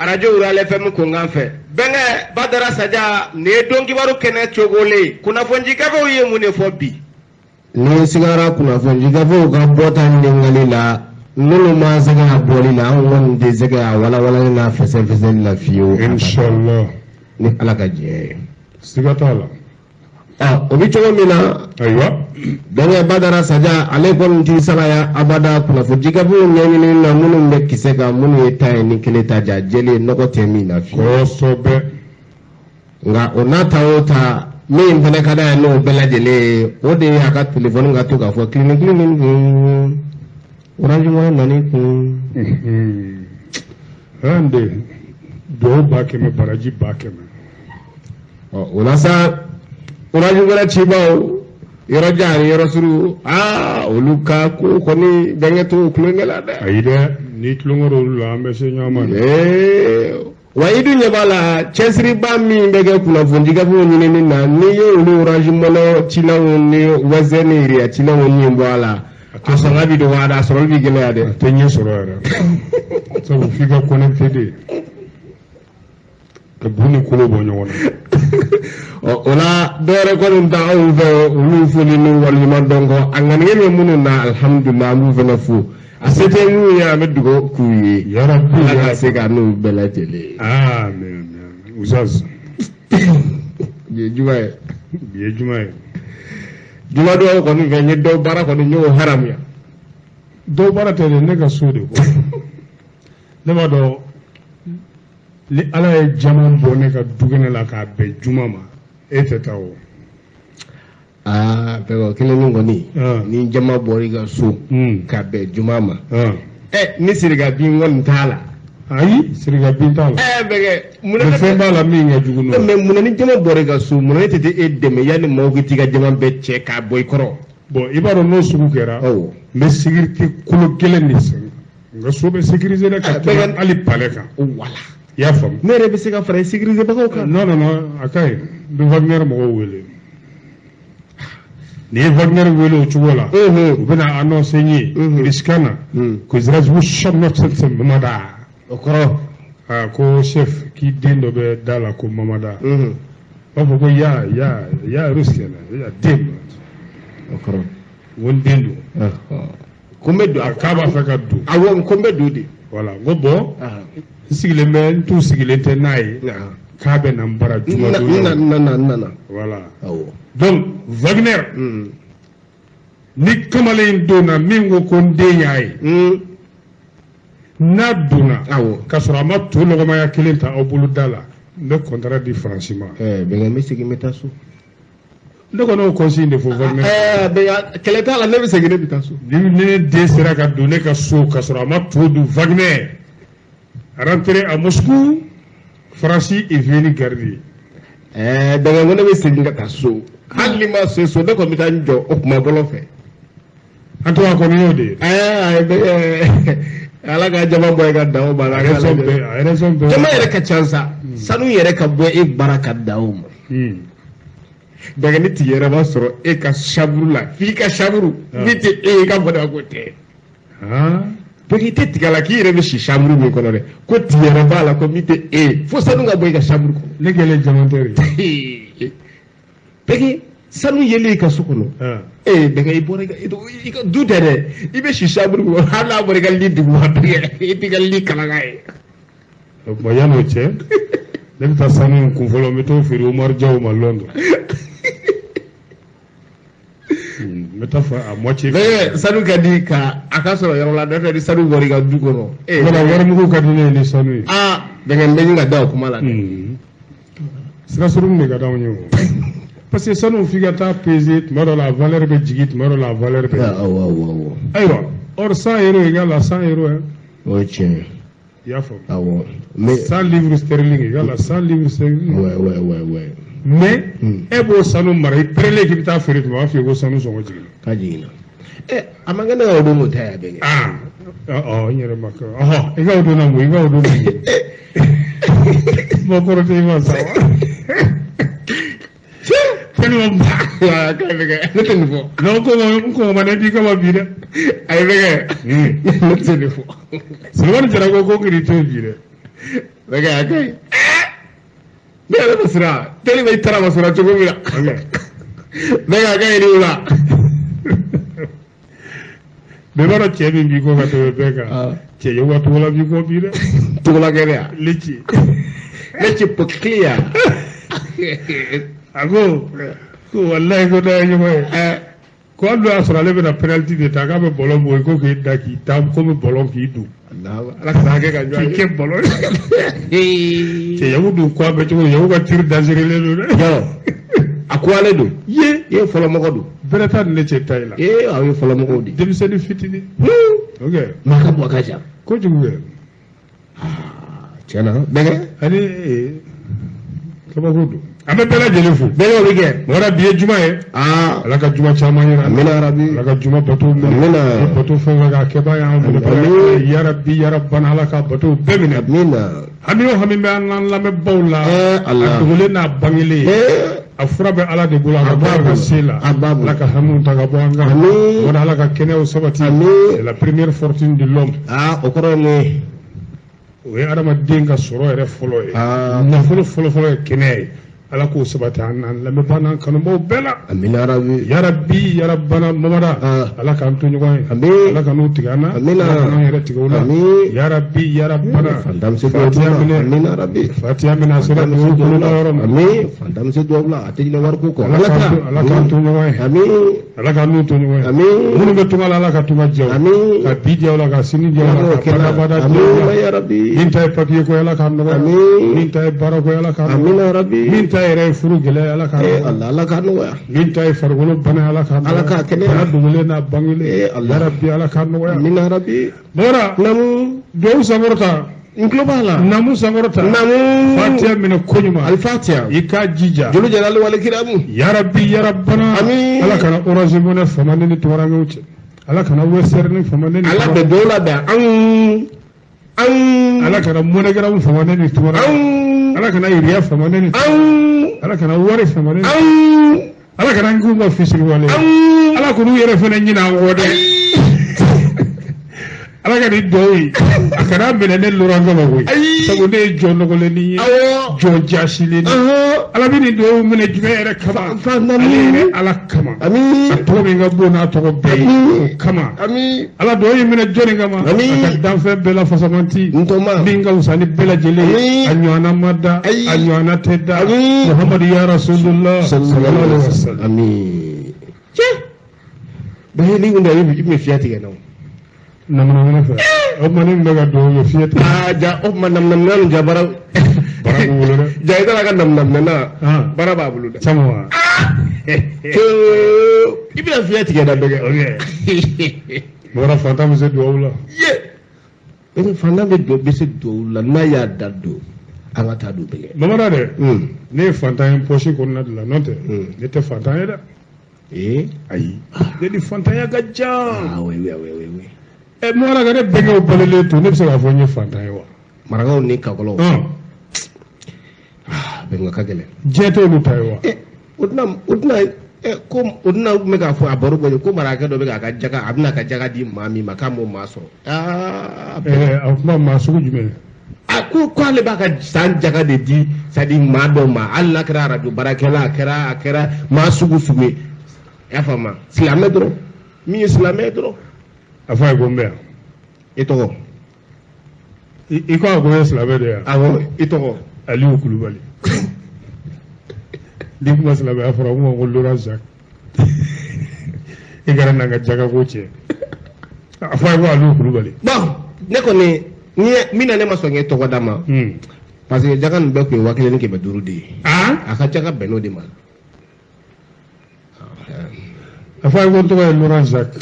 Arajo Ural FM kunkan fɛ. Bɛnkɛ Badara Saja, nin ye don kibaru kɛnɛ cogolen. Kunnafonidi gafew ye mun de fɔ bi? Ni sigara kunnafonidi gafew ka bɔta ɲininkali la, minnu ma se ka bɔli la, an kɔni tɛ se ka walawalali n'a fɛsɛfɛsɛli la fiyewu. Inshallah. Ni Ala ka diɲɛ ye. Siga t'a la. O bɛ cogo min na. Ayiwa. Bɛnkɛ Badara Saja, ale kɔni t'i salaya abada kunnafonidi gafew ɲɛɲini na minnu bɛ kisɛ kan, minnu ye ta ye ni kelen ta ja jɛlen nɔgɔ tɛ min na fiyewu. Kosɛbɛ. Nka o n'a ta o ta, min fana ka d'a ye n'o bɛɛ lajɛlen ye, o de ye a ka telefɔni ka to k'a fɔ kilini kilini kun, Orange Money nani kun. An de duwawu 100,000 baraji 100,000. Ɔ o la sa, Orange Money cibaw yɔrɔ jan ani yɔrɔ surun, aa olu ka ko kɔni bɛnkɛ t'o tulonkɛ la dɛ. Ayi dɛ, ni tulonkɛ olu la an bɛ se ɲɔgɔn ma dɛ. Wa i dun ɲɛ b'a la cɛsiriba min bɛ kɛ kunnafonidi gafew ɲinini na, n'i ye olu Orange Money cilaw ni Western ni Ria cilaw ɲin bɔ a la, a sɔngɔ bi dɔgɔya dɛ, a sɔrɔli bi gɛlɛya dɛ. A tɛ ɲɛ sɔrɔ yɛrɛ. Sabu f'i ka connecté de. Ka bu ni kolo bɔ ɲɔgɔn na. Ɔ o la dɔwɛrɛ kɔni ta anw fɛ olu foli ni waleɲuman dɔn kɔ, a ŋaniya bɛ minnu na, alihamudulilayi, an b'u fana fo. A se tɛ minnu ye, an bɛ dugawu k'u ye. Yarabi. Ala ka se ka n'u bɛɛ lajɛlen ye. Amin amin. Uzaz. Bi ye juma ye. Bi ye juma ye. Juma dɔw kɔni fɛ, n ye dɔw baara kɔni n y'o haramuya. Dɔw baara tɛ dɛ, ne ka so de ko. Ne b'a dɔn ni Ala ye jama bɔ ne ka dukɛnɛ la k'a bɛn juma ma, e tɛ taa o. Aa bɛɛ kelen min kɔni, ni jama bɔra i ka so ka bɛn juma ma, ni sirika bin kɔni t'a la. Ayi, sirika bin t'a la. Bɛɛ mun fɛn b'a la min ka jugu n'o ye. Mais munna ni jama bɔra i ka so, munna ne tɛ e dɛmɛ yanni maaw k'i ka jama bɛɛ cɛ k'a bɔ i kɔrɔ? Bon, i b'a dɔn n'o sugu kɛra, n bɛ sécurité kolo gɛlɛn de san. N ka so bɛ sécuriser dɛ ka tɛmɛ hali palais kan. Wala. I y'a faamu. Ne yɛrɛ bɛ se ka fara sécuriser bagaw kan. Non non non, a ka ɲi. N bɛ Wagner mɔgɔw wele. N'i ye Wagner wele o cogo la, u bɛna annoncer n ye Riskana ko Mamada. O kɔrɔ. Aa ko chef k'i den dɔ bɛ da la ko Mamada. U b'a fɔ ko ya ya ya Riskana ya den. O kɔrɔ. N ko n den don. Ko n bɛ don. K'a b'a fɛ ka don. Awɔ, ko n bɛ don de. Voilà, n ko bon. N sigilen bɛ, n t'u sigilen tɛ n'a ye. K'a bɛ na n bara juma don. N nana n nana. Voilà. Awɔ. Donc Wagner. Ni kamalen donna min ko ko n den y'a ye. N'a donna. Awɔ. K'a sɔrɔ a ma to nɔgɔmaya kelen ta aw bolo da la, n bɛ contrat di Faransi ma. Bɛnkɛ n bɛ segin n bɛ taa so. Ne kɔni y'o consigne de fɔ Wagner. Bɛnkɛ kɛlɛ t'a la, ne bɛ segin ne bɛ taa so. Ni ne den sera ka don ne ka so k'a sɔrɔ a ma to dun Wagner. Rentré à Moscou, Faransi est venu garder. Bɛnkɛ ko ne bɛ segin ka taa so. Hali ni ma se so, ne kɔni bɛ taa n jɔ o kuma bɔlɔ fɛ. An to a kɔni y'o de ye. Ala ka jama bɔ e ka dan o ma. A raison bɛɛ, a raison bɛɛ. Jama yɛrɛ ka ca sa. Sanu yɛrɛ ka bɔ e bara ka dan o ma. Bɛnkɛ ni tigi yɛrɛ b'a sɔrɔ e ka chambre la, f'i ka chambre min tɛ e ye, i ka bɔda ko tɛ. Bɛnkɛ i tɛ tigɛ la k'i yɛrɛ bɛ si chambre min kɔnɔ dɛ, ko tigi yɛrɛ b'a la ko min tɛ e ye, fo sanu ka bɔ i ka chambre kɔnɔ. Ne kɛlen diamantaire ye. Bɛnkɛ sanu yelen i ka so kɔnɔ. Bɛnkɛ i bɔra i ka du tɛ dɛ, i bɛ si chambre kɔnɔ, hali n'a bɔra i ka lit duguma, bɛnkɛ i t'i ka lit kalaka ye. O tuma yan'o cɛ, ne bɛ taa sanu in kun fɔlɔ, n bɛ t'o feere Umaru Jaw ma Londres. N bɛ taa fɔ a moitié. Bɛnkɛ sanu ka di ka a ka sɔrɔ yɔrɔ la, n'o tɛ ni sanu bɔra i ka du kɔnɔ. Wala warimugu ka di ne ye ni sanu ye. Aa bɛnkɛ n bɛ ɲini ka da o kuma la dɛ. Sira surun de ka d'anw ye o. Parce que sanu f'i ka taa peser, tuma dɔ la a valeur bɛ jigin, tuma dɔ la a valeur bɛ. Awɔ awɔ awɔ. Ayiwa, or 100 euros égale à 100 euros hein. O ye tiɲɛ ye. I y'a faamu. Awɔ. Mais 100 livres sterling égale à 100 livres sterling. Ouais ouais ouais ouais. Mais e b'o sanu mara i pɛrɛlen k'i bɛ taa feere tuma, a b'a f'i ye ko sanu sɔngɔ jiginna. K'a jiginna. A man kɛ ne ka o don k'o ta yan bɛnkɛ. Aa n yɛrɛ ma kɛ ɔhɔ i ka o don na mun, i ka o don na mun. Kuma kɔrɔ tɛ i ma sa wa. Tellement ba. Ne tɛ nin fɔ. Non, ko n kɔngɔ ma ne b'i kama bi dɛ. Ayi bɛnkɛ. Ne tɛ nin fɔ. Solomani Jara ko k'i to yen bi dɛ. Bɛnkɛ a ka ɲi. Ne yɛrɛ bɛ siran teli bɛ i taara ma sɔrɔ cogo min na. Bɛnkɛ a ka ɲi ni wula. Bɛɛ b'a dɔn cɛ min b'i kɔ ka tɛmɛ bɛɛ kan. Cɛ ye wa togola b'i kɔ bi dɛ. Togola kɛnɛ yan. Leci. Leci pɔkiliya. A ko ko walayi ko n'a ye ɲɔgɔn ye. Ko hali n'o y'a sɔrɔ ale bɛna penalty de ta k'a bɛ ballon bɔ yen ko k'i da k'i ta komi ballon k'i don. Ala ka hakɛ ka jɔ k'i kɛ ballon ye. Cɛ Yaku dun ko a bɛ cogo di Yaku ka tir dangereux don dɛ. Yɔrɔ a ko ale don. Ye. E ye fɔlɔmɔgɔ don. Bɛrɛ t'a ni ne cɛ ta in la. Ee aw ye fɔlɔmɔgɔw de. Denmisɛnnin fitinin. Ok. Maa ka bɔ a ka jan. Kojugu kɛ. Tiɲɛ na bɛnkɛ. Ani kabako don. An bɛ bɛɛ lajɛlen fo. Bɛnkɛ o bɛ kɛ. Mɔgɔ bi ye juma ye. Aa. Ala ka juma caman yira. Amina yarabi. Ala ka juma bato minɛ. Amina. Ni bato fɛn fɛn k'a kɛbaa y'an bolo. Amin. Yarabi yarabana Ala ka bato bɛɛ minɛ. Amina. Hami o hami bɛ an n'an lamɛnbaaw la. Ala. A dogolen n'a bangelen. A fura bɛ Ala de bolo a ka A b'a bɔ a ka bolo. se la. A b'a bolo. Ala ka hamiw ta ka bɔ an kan. Amin. Mɔgɔ Ala ka kɛnɛyaw sabati. Amin. C'est la première fortune de l'homme. Aa o kɔrɔ ye mun ye. O ye adamaden ka sɔrɔ yɛrɛ fɔlɔ ye. Aa. Nafolo fɔlɔfɔlɔ ye kɛnɛya ye. Ala k'o sabati an n'an lamɛnbaa n'an kanubaw bɛɛ la. Amina yarabi. Yarabi yarabana mamada. Ah. Ala k'an to ɲɔgɔn ye. Amin. Ala ka n'u tigɛ an na. Amina. Ala ka n'an yɛrɛ tigɛ u la. Amin. Yarabi yarabana. Fantan bɛ se duwawu Fatiya la. minɛ. Amina yarabi. Fatiya minɛ a sera Fantan bɛ se dugu duwawu kɔnɔna la. yɔrɔ ma. Amin. Fantan bɛ se duwawu la a tɛ ɲinɛ wariko kɔ. Ala k'an to Ala k'an to ɲɔgɔn ye. Amin. Ala k'an n'u to ɲɔgɔn ye. Amin. Minnu bɛ tunga la Ala ka tunga diya u. Amin. Ka bi diya u la ka sini diya u la Ala ka badabada diya u Amin la. yarabi. Min ta ye papiye ko ye Ala k'a nɔgɔya. Amin. Min ta ye baara ko ye Ala k'a nɔgɔya. Amina yarabi. Min ta yɛrɛ ye furu gɛlɛya Ala k'a Eh nɔgɔya. Allah Ala k'a nɔgɔya. Min ta ye farikolo bana ye Ala k'a nɔgɔya. Ala k'a kɛnɛya. Bana dogolen n'a bangelen. Eh, Allah. Yarabi Ala k'a nɔgɔya. Amina yarabi. Bɔra Namu. duwawu sankɔrɔta. N tulo b'a la. Namu sankɔrɔta. Namu. Fatiya minɛ koɲuman. Alifatiya. I k'a jija. Jolo jalali wale kiramu. Yarabi yarabana. Amin. Ala kana Orange Money fama ne ni tunkarankew cɛ. Ala kana Western ni fama ne ni Ala bɛ dɔw la da. Anw. Anw. Ala kana MoneyGram fama ne ni tunkarankew. Anw. Ala kana Ria fama ne ni Anw. Ala kana wari fama ne ni Anw. Ala kana n k'u ma fisiriwale. Anw. Ala k'u yɛrɛ fana ɲinɛ an kɔ dɛ. Ala ka nin duwawu ye a kana minɛ ne Laurent kama koyi. Ayi. Sabu ne ye jɔn nɔgɔlennin ye. Awɔ. Jɔn jasilen ye. Ɔhɔn. Ala bɛ nin duwawu minɛ jumɛn yɛrɛ kama. Fa Ale namu. yɛrɛ Ala kama. Ami. A tɔgɔ min ka bon n'a tɔgɔ bɛɛ ye. Amin. O kama. Ami. Ala duwawu in minɛ jɔnni kama. Amin. A ka danfɛn bɛɛ la fasamanti. Ntɔma. Min ka wusa ni bɛɛ lajɛlen ye. Amin. A ɲɔgɔnna ma da. Ayi. A ɲɔgɔnna tɛ da. Amin. Muhammadu ya Rasulullah. Sallallahu alaihi wasallam. wasallam. Ami. Cɛ. Bɛɛ n'i kun tɛ i bɛ fiɲɛ tigɛ n na o. Namunamuna fɛ. O tuma ne min bɛ ka duwawu kɛ fiɲɛ tigɛ. Aa ja o tuma namunamuna nin ja bara. Bara b'u bolo dɛ. Ja i taara ka namunamuna Ah. bara b'a bolo dɛ. Sama wa. I bɛna fiɲɛ tigɛ na dɔ kɛ. Ok. Bɔra fantan bɛ se duwawu la. Ye. Bɛɛ fantan bɛ don bɛ se duwawu la n'a y'a da don an ka taa don bɛɛ kɛ. Bamanan dɛ. Ne ye fantan ye poche kɔnɔna de la n'o tɛ. Mm. Ne tɛ fantan ye dɛ. Ee. Ayi. Ne ni fantanya ka jan. Ah oui oui oui oui oui. Ɛ mɔgɔ ka ne bɛnkɛw balolen to ne bɛ se k'a fɔ n ye fantan ye wa. Marakaw ni kakɔlɔw. Hɔn. Ah bɛnkɛ ka gɛlɛn. Diɲɛ t'olu ta ye wa. Ɛ o tɛna o tɛna ɛ ko o tɛna tun bɛ k'a fɔ a baro bɔ ko marakɛ dɔ bɛ k'a ka jaga a bɛna ka jaga di maa min ma k'a m'o maa sɔrɔ. Aa Ɛɛ a kuma maa sugu jumɛn. a ko k'ale b'a ka san jaga de di c'est à dire maa dɔ ma hali n'a kɛra arajo baarakɛla a kɛra maa sugu sugu ye i y'a faamu silamɛ dɔrɔn min ye silamɛ ye dɔrɔn A fɔ a ye ko n bɛ yan. i tɔgɔ I ko a ko n ye silamɛ de ye wa. awɔ i tɔgɔ Aliyu Kulubali. Ni kuma silamɛya fɔra ko ma ko Laurent Jacques. I kana n'an ka jagako cɛ. A fɔ a ye ko Aliyu Kulubali. bon ne kɔni ni ye min na ne ma sɔn k'e tɔgɔ d'a ma Hmm. parce que jaga nin bɛɛ tun ye 1500 de ye Ah? a ka jaga bɛn n'o de ma. A fɔ a ye ko n tɔgɔ ye Laurent Jacques.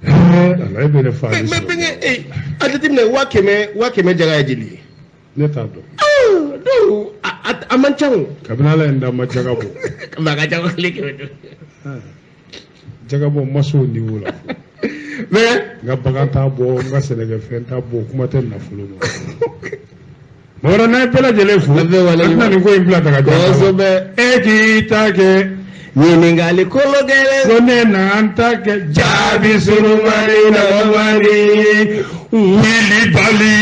Ɛɛ Ala e bɛ ne fa mais de mais sɔrɔ. bɛnkɛ ee a jateminɛ 100,000 jaga ye joli ye. Ne t'a dɔn. Ah, donc a man ca o. Kabini Ala ye n da n ma jaga bɔ. Maa ka jaga 1500. Jaga bɔ n ma s'o niveau la. Mais N ka bagan t'a bɔ, n ka sɛnɛkɛfɛn t'a bɔ, kuma tɛ nafolo ma. Mɔgɔ wɛrɛ n'an ye bɛɛ lajɛlen fo, An bɛɛ an tɛna nin ko in bila daga jan. kosɛbɛ. E k'i ta kɛ. Ɲininkali kolo gɛlɛn. Ko ne na an ta kɛ jaabi surumani nafamani wulibali.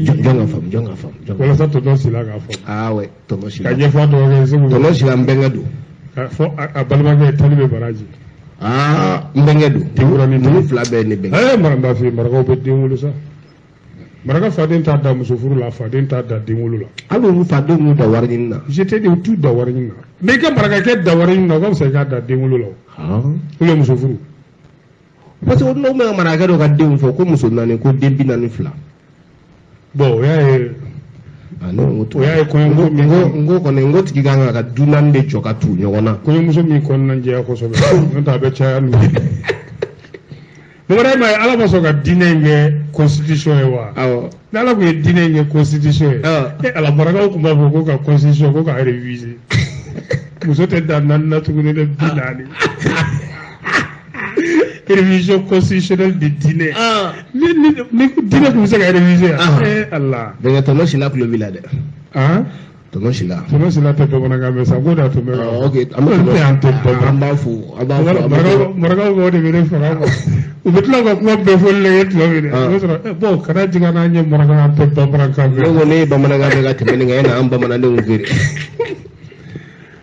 Jɔn ka faamu, jɔn ka faamu. Walasa tonton Sila k'a fɔ. Ah ouais, tonton Sila. Ka ɲɛfɔ a dɔgɔkɛ ye Segu. Tonton Sila n bɛnkɛ don. Ka fɔ a balimakɛ ye Tali bɛ baraji. Aa n bɛnkɛ don. Denkuranin ninnu fila bɛɛ ye ne bɛnkɛ. Ɛɛ mara n b'a f'i ye marakaw bɛ den wolo sa. Maraka faden t'a da muso furu la, a faden t'a da den wolo la. Hali olu fadenw m'u da wari ɲini na. Je t'ai dit u t'u da wari ɲini na. Mais i ka marakakɛ da wari ɲini na o ka fisa i k'a da den wolo la o. Ou bien muso furu. Parce que o n'o bɛ marakakɛ dɔ ka denw fɔ ko muso 4 ko den 42. Bon o y'a ye. O y'a ye kɔɲɔmuso min. N ko kɔni n ko tigi kan ka du 4 de jɔ ka tugu ɲɔgɔn na. Kɔɲɔmuso min kɔnɔna jɛya kosɛbɛ n'o tɛ a bɛ caya n'u ye. Bamanan ma ye Ala ma sɔn ka diinɛ in kɛ constitution ye wa? Awɔ. Ni Ala tun ye diinɛ in kɛ constitution ye. Awɔ. E Ala marakaw tun b'a fɔ ko ka constitution ko ka réviser. Muso tɛ dan 4 na tuguni dɛ 40. Révision constitutionnelle de diinɛ. Ni diinɛ tun bɛ se ka réviser yan. Ee Ala. Bɛnkɛ tonton Sila tulo b'i la dɛ. Han? Tonton Sila. Tonton Sila tɛ bamanankan mɛn sa ko de y'a to n bɛ k'a fɔ. Ok an bɛ an tɛ bamanan. An b'a fo an b'a fo. Marakaw k'o de bɛ ne faga quoi. U bɛ tila ka kuma bɛɛ fɔli la tuma min dɛ. O bɛ sɔrɔ bon kana jigin an n'an ye maraka an tɛ bamanankan mɛn. Ne ko ne ye bamanankan mɛn ka tɛmɛ nin kan e n'an bamanandenw feere.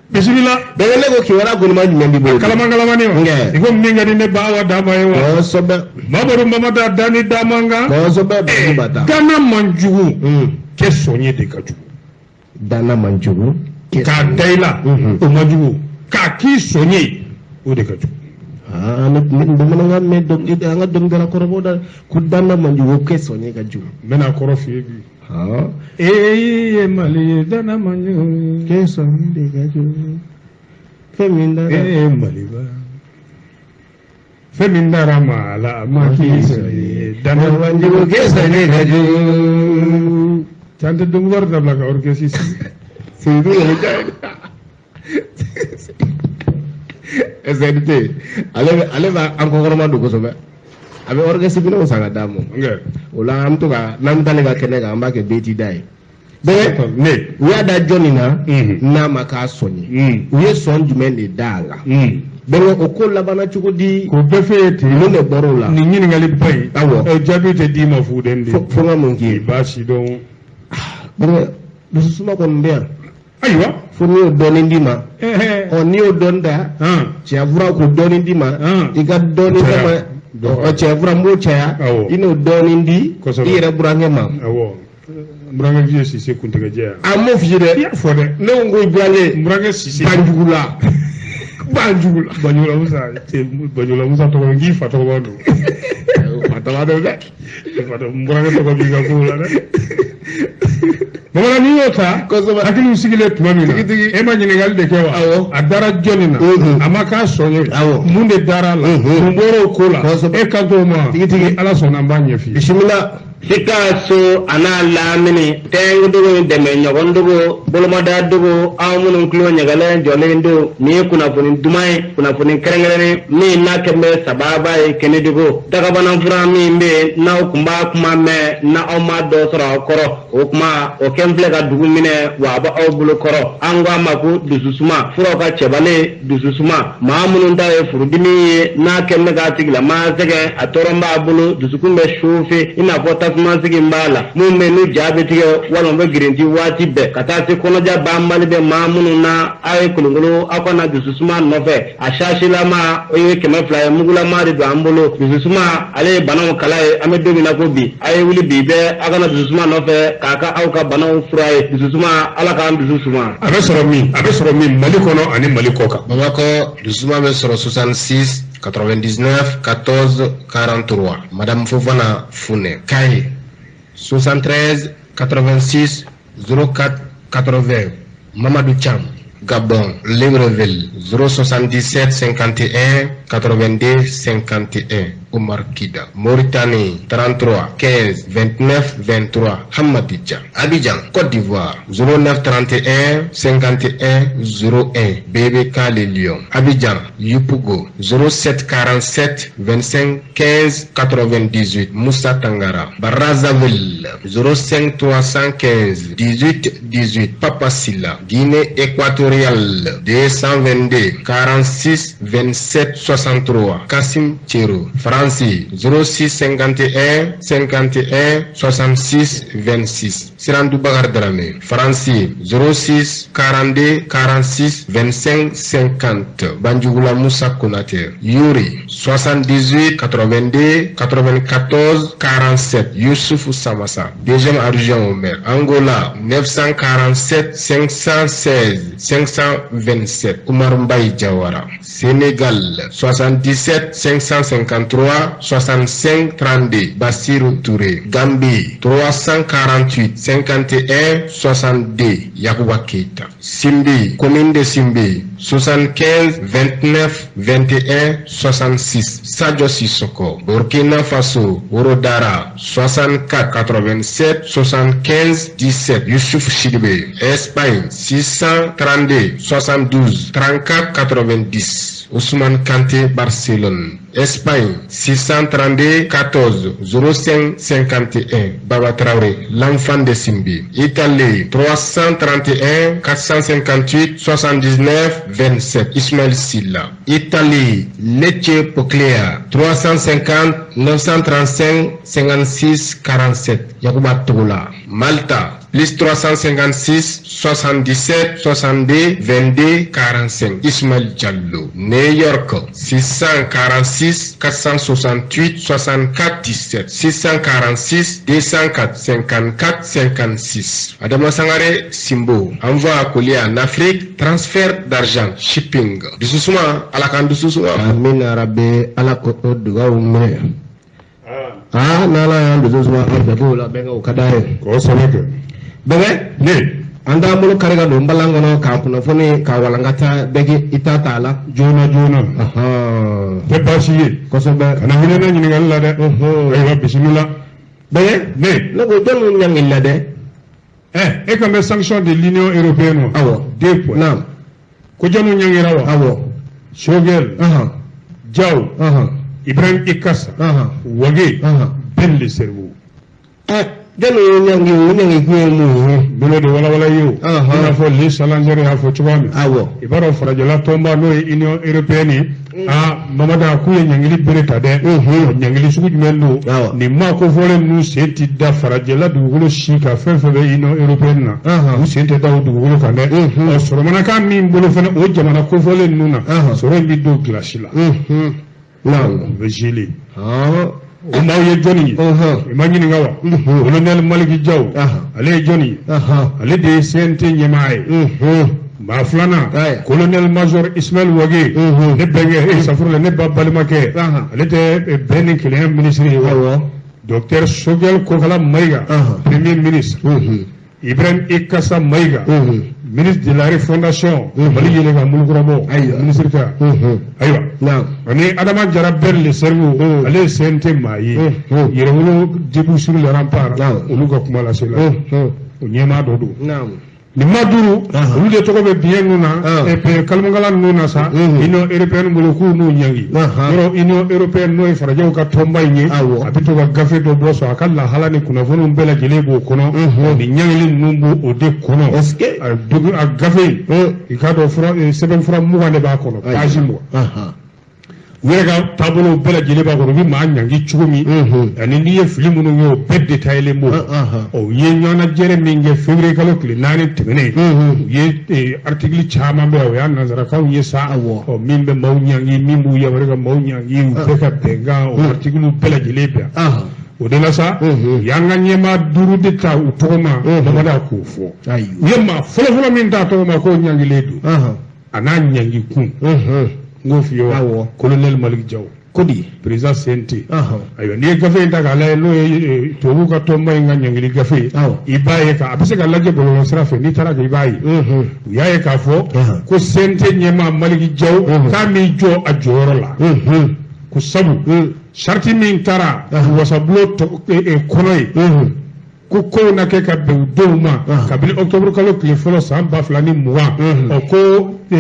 Bisimila. Bɛnkɛ ne ko kibaruya goloma jumɛn b'i bolo. Kalaman kalamani wa. Nkɛ. I ko min ka di ne ba wa dama ye wa. Kosɛbɛ. Mamadu Mamada danni dama kan. Kosɛbɛ Baji Bata. Danna man jugu. Kɛ sɔn ye de ka jugu. Danna man jugu. K'a da i la. O man jugu. K'a k'i sɔn ye o de ka jugu. Aa ne bamanankan mɛn an ka dɔnkilidala kɔrɔbɔw da ko danna man jugu kɛ sɔn ye ka jugu. N bɛna kɔrɔ f'i ye bi. Ee ye Mali ye danna man jugu. Kɛ sɔn de ka jugu. Fɛn min dara. Ee Maliba. Fɛn min dara maa la a ma k'i sɔn ye. Danna man jugu kɛ sɔn ye ka jugu. Can tɛ donkibaru dabila ka orchestre sigi. Seyidu yɛrɛ ja ye. SNT ale b'a an kɔkɔrɔma don kosɛbɛ. A bɛ orchestre minɛnw san ka d'a ma. O la an bɛ to ka n'an bɛ taa ale ka kɛnɛ kan an b'a kɛ beti da ye. Bɛɛ ne u y'a da jɔnni na n'a ma k'a sɔn ye. U ye sɔn jumɛn de da a la. Bɛɛ o ko labanna cogo di. K'o bɛɛ f'e ye ten. Mun de bɔra o la. Nin ɲininkali ba in. Awɔ. Jaabi tɛ d'i ma fu den de. Fo n ka mun k'i ye. I b'a si dɔn. Bɛɛ dususuma kɔni bɛ yan. Ayiwa. Fo n'i y'o dɔɔnin d'i ma. Ɔ n'i y'o dɔɔnin ta. Cɛya fura k'o dɔɔnin d'i ma. I ka dɔɔnin d'a ma. Ɔ cɛya fura n b'o caya. I n'o dɔɔnin di. I yɛrɛ burankɛ ma. Awɔ. N burankɛ Vieux Sise kuntigɛjɛ yan. A m'o f'i ye dɛ. I y'a fɔ dɛ. Ne ko n ko burankɛ. N burankɛ Sise. Banjugula. Banjugula. Banjugula Musa. Banjugula Musa tɔgɔ n k'i fa tɔgɔ don. Fa tɔgɔ don dɛ. N burankɛ tɔgɔ b'i ka kow la dɛ. Bamanan n'i y'o ta. Kosɛbɛ. Hakiliw sigilen tuma min na. Tigitigi. E ma ɲininkali de kɛ wa. Awɔ. A dara jɔnni na. A ma k'a sɔn ye. Awɔ. Mun de dara a la. Mun bɔra o ko la. Kosɛbɛ. E kan t'o ma. Tigitigi. Ala sɔnna an b'a ɲɛ f'i ye. Bisimila. Sikaso a n'a lamini tɛnkudugu dɛmɛɲɔgɔndugu bolomadadugu aw minnu tulo ɲɛgɛlɛn jɔlen don nin ye kunnafoni duman ye kunnafoni kɛrɛnkɛrɛnnen min n'a kɛn bɛ sababa ye kɛnɛdugu dagabana fura min bɛ yen n'aw kun b'a kuma mɛn n'aw ma dɔ sɔrɔ aw kɔrɔ o kuma o kɛn filɛ ka dugu minɛ wa a bɛ aw bolo kɔrɔ an ko a ma ko dususuma furaw ka cɛbalen dususuma maa minnu ta ye furudimi ye n'a kɛn bɛ k'a tigilamaa sɛgɛn a tɔɔrɔ b'a bolo dusukun bɛ suufe i n'a fɔ tasuma sigi b'a la mun bɛ ni ja bɛ tigɛ walima bɛ girinti waati bɛɛ ka taa se kɔnɔja banbali bɛ maa minnu na aw ye kolonkolo aw kana dususuma nɔfɛ a sasilama o ye 200 ye mugulama de don an bolo dususuma ale ye banaw kala ye an bɛ don min na ko bi a ye wuli bi bɛɛ aw kana dususuma nɔfɛ k'a ka aw ka banaw fura ye dususuma ala k'an dusu suma. A bɛ sɔrɔ min a bɛ sɔrɔ min Mali kɔnɔ ani Mali kɔ kan. Bamakɔ dususuma bɛ sɔrɔ 66 99 14 43 Madame Fofana Funɛ Kaye 73 86 04 80 Mamadou Cham Gabon Libreville 077 51 82 51. Omar Kida. Mauritanie 33 15 29 23 Hamadi Dia. Abidjan, Côte d'Ivoire 09 31 51 01 BBK Le Lion. Abidjan, Yopougo 07 47 25 15 98 Moussa Tangara. Brazzaville 05 315 18 18 Papa Silla. Guinée équatoriale 222 46 27 63 Kassim Tchero. France 06 51 51 66 26 Sirandou Bakar Dramé. France 06 42 46 25 50 Banjugula Moussa Konate. Yuri 78 82 94 47 Youssouf Samassa, deuxième adjoint au maire. Angola 947 516 527 Oumar Mbaye Diawara. Sénégal 77 553 65 32 Bassirou Touré. Gambie 348 51 62 Yacouba Keita. Simbi, commune de Simbi 75 29 21 66 Sadio Sissoko. Burkina Faso Orodara 64 87 75 17 Youssouf Sidibé. Espagne 632 72 34 90 Ousmane Kanté Barcelone. Espagne 632 14 05 51 Baba Traoré, l'enfant de Simbi. Italie 331 458 79 27 Ismaël Silla. Italie Lecce Poclea 350 935 56 47 Yacouba Togola. Malta plus 356 77 62 22 45 Ismaël Diallo. New York 646 468 64 17 646 204 54 56 Adama Sangare Simbo. Envoi à colis en Afrique, transfert d'argent, shipping. Dususuma, ala kan dususuma. Amina rabbi ala ko o dugaw minɛ. Ah, n'ala y'an dususuma an fɛ k'o la bɛnkɛ o ka d'an ye. Kosɛbɛ kɛ. Bɛnkɛ. Ne. An t'an bolo kari ka don balan kɔnɔ k'a kunnafoni k'a walankata bɛɛ k'i ta t'a la. Joona joona. Tɛ baasi ye. Kosɛbɛ. Kana hinɛ ne ɲininkali la dɛ. Ayiwa bisimila. Bɛnkɛ. Ne. Ne ko jɔnni ɲangili la dɛ. E kan bɛ sanction de l'Union européenne wa. Awɔ. 2 points. Naam. Ko jɔnni ɲangira wa. Awɔ. Choguel. Diaw. Ibrahim Ikassa. Wagué. Ben le cerveau. Jɔnni y'o ɲangi o ɲangi kun ye mun ye. Bolo de walawala ye o. I n'a fɔ le Challenger y'a fɔ cogoya min. Awɔ. I b'a dɔn farajɛla tɔnba n'o ye Union européenne ye. Aa Mamada k'u ye ɲangili bere ta dɛ. Ɲangili sugu jumɛn don. Nin maa kofɔlen ninnu sen ti da farajɛla dugukolo si kan fɛn fɛn bɛ Union européenne na. U sen tɛ da o dugukolo kan dɛ. Ɔ sɔrɔmanakan min bolo fɛnɛ o jamana kofɔlen ninnu na. Sɔrɔ in bɛ don gilasi la. Naam. O bɛ geler. O maaw ye jɔnni ye. I ma ɲininka wa. Colonel Malick Diaw. Ale ye jɔnni ye. Ale de ye CNT ɲɛmaa ye. Maa filanan. Colonel Major Ismaël Wagué. Ne bɛnkɛ safurula ne ba balimakɛ. Ale tɛ bɛn ni kelenya minisiri ye wa. Docteur Choguel Kokala Maïga. Premier ministre. Ibrahim Ikassa Maïga. Ministre de la Refondation. Mali yɛlɛ ka mulukurabɔ. Ministre ta. Ayiwa. Ani Adama Jara Ber le cerveau. Ale ye CNT maa ye. Yɛrɛwolo debout sur le rempart. Olu ka kuma lase la. O ɲɛmaa dɔ don. Nin maa duuru. Olu de tɔgɔ bɛ biɲɛ ninnu na. Kalimangala ninnu na sa. Union européenne bolo k'u n'u ɲangi. Yɔrɔ Union européenne n'o ye farajɛw ka tɔnba in ye. A bɛ to ka gafe dɔ bɔ sɔn a ka lahala ni kunnafoniw bɛɛ lajɛlen b'o kɔnɔ. Nin ɲangili ninnu b'o de kɔnɔ. A gafe in. I k'a dɔn fura sɛbɛnfura 20 de b'a kɔnɔ. Page 20. U yɛrɛ ka taabolow bɛɛ lajɛlen b'a kɔnɔ u bɛ maa ɲangi cogo min ani n'i ye fili minnu ye o bɛɛ détaillé b'o ɔ u ye ɲɔgɔnnajɛrɛ min kɛ février kalo tile 4 tɛmɛnen u ye article caman bɛ yan o y'a nanzarakanw ye sa ɔ min bɛ maaw ɲangi min b'u yamaruya ka maaw ɲangi u bɛɛ ka bɛnkan o article bɛɛ lajɛlen bɛ yan o de la sa u y'an ka ɲɛmaa 5 de ta u tɔgɔ ma Mamada k'o fɔ u ye maa fɔlɔfɔlɔ min ta tɔgɔ ma k'o ɲangilen don a n'a ɲangi kun. N k'o f'i ye wa colonel Malick Diaw Kodi président CNT ayiwa n'i ye gafe in ta k'a lajɛ n'o ye tubabuw ka tɔnba in ka ɲangili gafe ye i b'a ye a bɛ se ka lajɛ bɔlɔlɔ sira fɛ n'i taara kɛ i b'a ye u y'a ye k'a fɔ ko CNT ɲɛmaa Malick Diaw k'a m'i jɔ a jɔyɔrɔ la ko sabu Charte min taara wasabulon kɔnɔ ye ko kow na kɛ ka bɛn u denw ma kabini octobre kalo tile fɔlɔ san 2020 ɔ ko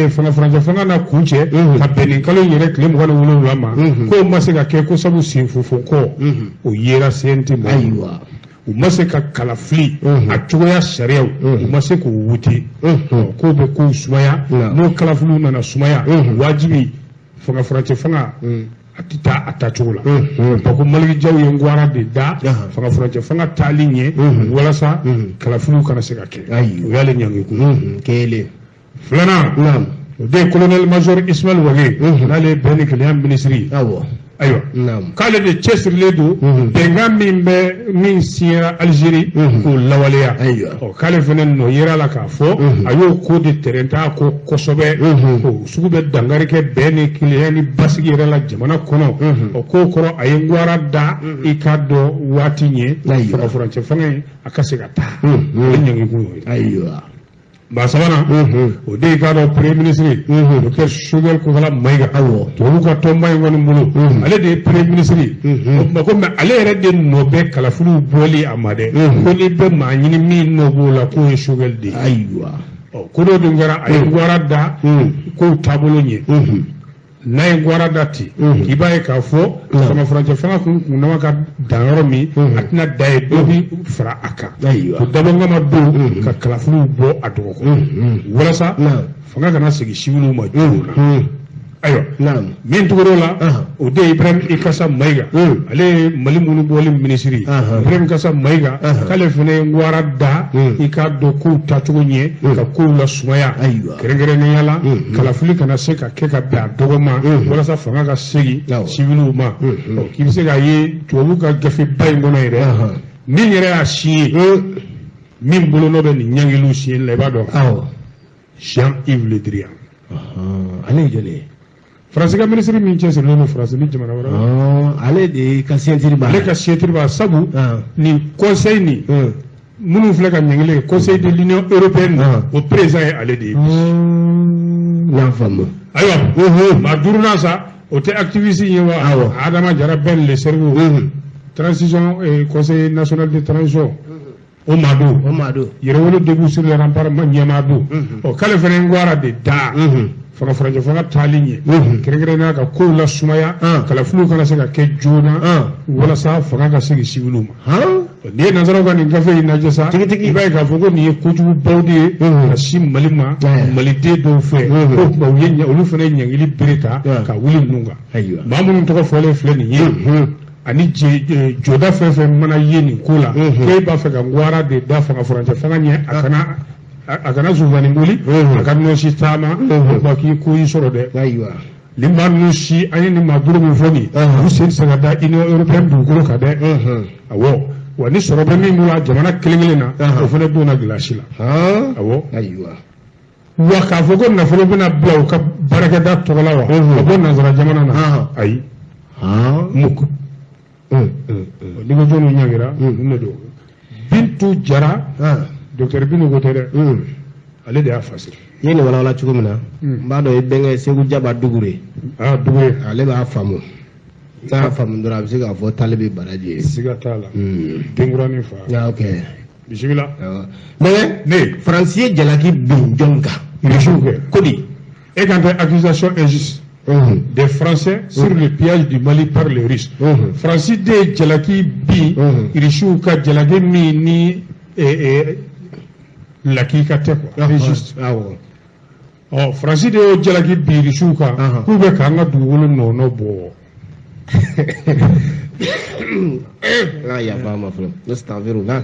fanga furancɛ fanga na kuncɛ ka bɛn nin kalo in yɛrɛ tile 27 ma k'o ma se ka kɛ ko sabu senfofo kɔ o yera CNT ma. Ayiwa. U ma se ka kalafili a cogoya sariyaw u ma se k'o wute k'o bɛ kow sumaya n'o kalafiliw nana sumaya wajibi fanga furancɛ fanga a tɛ taa a taacogo la. Ko Maliki Jaw ye ngwara de da fanga furancɛ fanga taali ɲɛ walasa kalafiliw kana se ka kɛ. O y'ale ɲangi kun. Kelen. Filanan o de ye colonel major Ismaël Wagué n'ale ye bɛn ni kelenya minisiri ye. Awɔ. Ayiwa k'ale de cɛsirilen don bɛnkan min bɛ min signera Algérie k'o lawaleya. Ɔ k'ale fana nɔ yera la k'a fɔ a y'o ko de tɛrɛn t'a kɔ kosɛbɛ. O sugu bɛ dankari kɛ bɛn ni kelenya ni basigi yɛrɛ la jamana kɔnɔ. Ɔ k'o kɔrɔ a ye ngwara da i k'a dɔn waati ɲɛ fanga furancɛ fanga in a ka se ka taa. O ye ɲangikun ye. Ayiwa. Maa sabanan o de ye k'a dɔn premier ministre docteur Choguel Kokalla Maïga tubabu ka tɔnba in kɔni bolo ale de ye premier ministre o tuma ko mais ale yɛrɛ de nɔ bɛ kalafiliw bɔli a ma dɛ ko n'i bɛ maa ɲini min nɔ b'o la k'o ye Choguel de ye. Ayiwa. Ɔ ko dɔ dun kɛra a ye ngwara da kow taabolo ɲɛ. N'a ye ngwara da ten i b'a ye k'a fɔ fanga furancɛ fanga kun kundama ka dan yɔrɔ min a tɛna da ye dɔ bi fara a kan. O dabɔ kama don ka kalafiliw bɔ a dɔgɔkɔ walasa fanga kana segin siwiliw ma joona. Ayiwa min tugur'o la o de ye Ibrahim Ikassa Maïga ale ye Mali munubɔli minisiri ye. Ibrahim Ikassa Maïga k'ale fana ye ngwara da i k'a dɔn kow taacogo ɲɛ ka kow lasumaya kɛrɛnkɛrɛnnenya la kalafili kana se ka kɛ ka bɛn a dɔgɔ ma walasa fanga ka segin siwiliw ma. K'i bɛ se k'a ye tubabu ka gafeba in kɔnɔ yɛrɛ min yɛrɛ y'a signé min bolonɔ bɛ nin ɲangiliw signé la i b'a dɔn Jean-Yves Le Drian. Ale ye jɔn ye? Faransi ka minisiri min cɛsirilen don Faransi ni jamana wɛrɛ. Ale de ka signature b'a. Ale ka signature b'a sabu nin conseil nin minnu filɛ ka ɲangili kɛ conseil de l'Union européenne o président ye ale de ye. N y'a faamu. Ayiwa maa duurunan sa o tɛ activiste ye wa? Adama Jara Ben le cerveau transition conseil national de transition o maa don. O maa don. Yɛrɛwolo debout sur les remparts ɲɛmaa don. Ɔ k'ale fana ye ngwara de da. Fanga furancɛ fanga taali ɲɛ kɛrɛnkɛrɛnnenya ka kow lasumaya kalafiliw kana se ka kɛ joona walasa fanga ka segin siwiliw ma. N'i ye nanzaraw ka nin gafe in lajɛ sa i b'a ye k'a fɔ ko nin ye kojugubaw de ye ka sin Mali ma maliden dɔw fɛ ko tuma u ye olu fana ye ɲangili bere ta ka wuli ninnu kan. Maa minnu tɔgɔ fɔlen filɛ nin ye ani jɔda fɛn fɛn mana ye nin ko la k'e b'a fɛ ka ngwara de da fanga furancɛ fanga ɲɛ a kana zunzani boli a ka nɔsi taama o tuma k'i ko y'i sɔrɔ dɛ. Ayiwa. Nin maa ninnu si an ye nin maa duuru min fɔ nin u sen tɛ se ka da Union européenne dugukolo kan dɛ. Awɔ wa ni sɔrɔ bɛ min bolo a jamana kelen kelen na o fana donna gilasi la. Awɔ. Ayiwa. Wa k'a fɔ ko nafolo bɛna bila u ka baarakɛda tɔgɔ la wa ka bɔ nanzara jamana na ayi. Muk. N'i ko jɔnniw ɲangira ninnu de don. Bintu Jara. Docteur Binu ko tɛ dɛ. Ale de y'a fasiri. I ye nin walawala cogo min na n b'a dɔn i bɛnkɛ Segu Jaba Dugure. Dugure. Ale b'a faamu. N'a y'a faamu dɔrɔn a bɛ se k'a fɔ taale bɛ baraji ye. Siga t'a la. Denkuranin fa. Ok. Bisimila. Mais ne. Faransi ye jalaki bin jɔn kan? Irisiw kɛ. Ko di? E kan tɛ accusation injuste. Des Français sur le pillage du Mali par les Russes. Faransi de ye jalaki bin Irisiw ka jalaki min ni lakika tɛ quoi. Injuste. Ɔ Faransi de y'o jalaki bin Irisiw kan k'u bɛ k'an ka dugukolo nɔɔnɔ bɔ. Ala ka yafa an ma fɔlɔ. Astaghfirullah.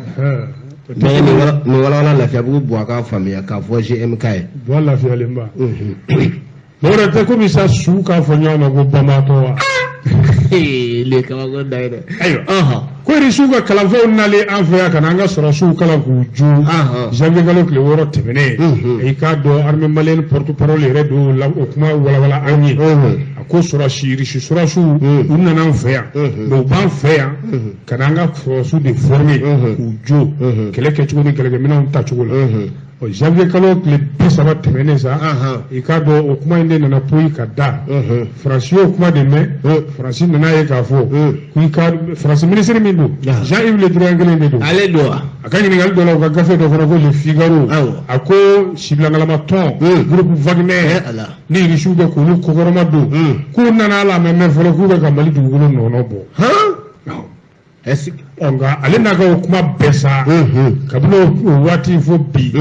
Mais nin walawala Lafiyabugu Buwa k'a faamuya k'a fɔ GMK ye. Buwa lafiyalenba. O yɛrɛ tɛ komi sa su k'a fɔ ɲɔgɔn ma ko banbaatɔ wa. Le kabako da ye dɛ. Ayiwa. Ko Irisiw ka kalanfaw nalen an fɛ yan ka na an ka sɔrɔdasiw kalan k'u jo janvier kalo tile 6 tɛmɛnen i k'a dɔn armée malienne porte parole yɛrɛ don o kuma walawala an ye. A ko sɔrɔdasi Irisi sɔrɔdasiw u nana an fɛ yan mais u b'an fɛ yan ka na an ka sɔrɔdasiw de former k'u jo kɛlɛ kɛcogo ni kɛlɛkɛminɛnw tacogo la. Ɔ janvier kalo tile 30 tɛmɛnen sa, i k'a dɔn o kuma in de nana poyi ka da. Faransi y'o kuma de mɛn. Faransi nana ye k'a fɔ k'i ka Faransi minisiri min don, Jean-Yves Le Drian kelen de don. Ale don wa? A ka ɲininkali dɔ la, u ka gafe dɔ kɔnɔ ko Le Figaro, a ko sibilankalama tɔn groupe Wagner ni Irisiw bɛ k'olu kɔkɔrɔma don, k'u nana a la mɛn fɔlɔ k'u bɛ ka Mali dugukolo nɔɔnɔ bɔ. Ɔ nka ale n'a ka o kuma bɛɛ sa, kabini o waati fo bi,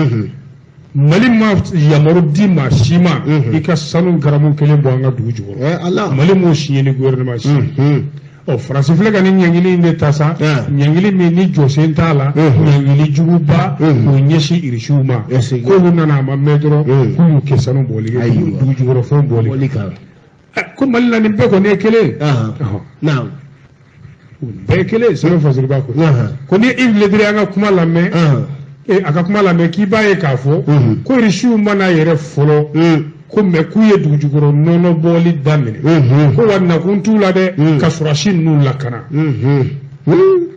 Mali ma yamaru di maa si ma i ka sanu garamu kelen bɔ an ka dugu jukɔrɔ. Mali m'o signé ni gouvernement si. Ɔ Faransi filɛ ka nin ɲangili in de ta sa, ɲangili min ni jɔsen t'a la, ɲangili juguba k'o ɲɛsin Irisiw ma, k'olu nana a ma mɛn dɔrɔn k'u y'u kɛ sanu bɔli kɛ dugu jukɔrɔ fɛnw bɔli kan. Ko Mali la nin bɛɛ kɔni ye kelen. Bɛɛ ye kelen, sɛbɛn fasiriba ko. Ko ni Yves Le Drian ka kuma lamɛn, a ka kuma lamɛn k'i b'a ye k'a fɔ ko Irisiw mana yɛrɛ fɔlɔ ko mɛ k'u ye dugu jukɔrɔ nɔnɔ bɔli daminɛ, ko wa nakun t'u la dɛ, ka sɔrɔdasi ninnu lakana,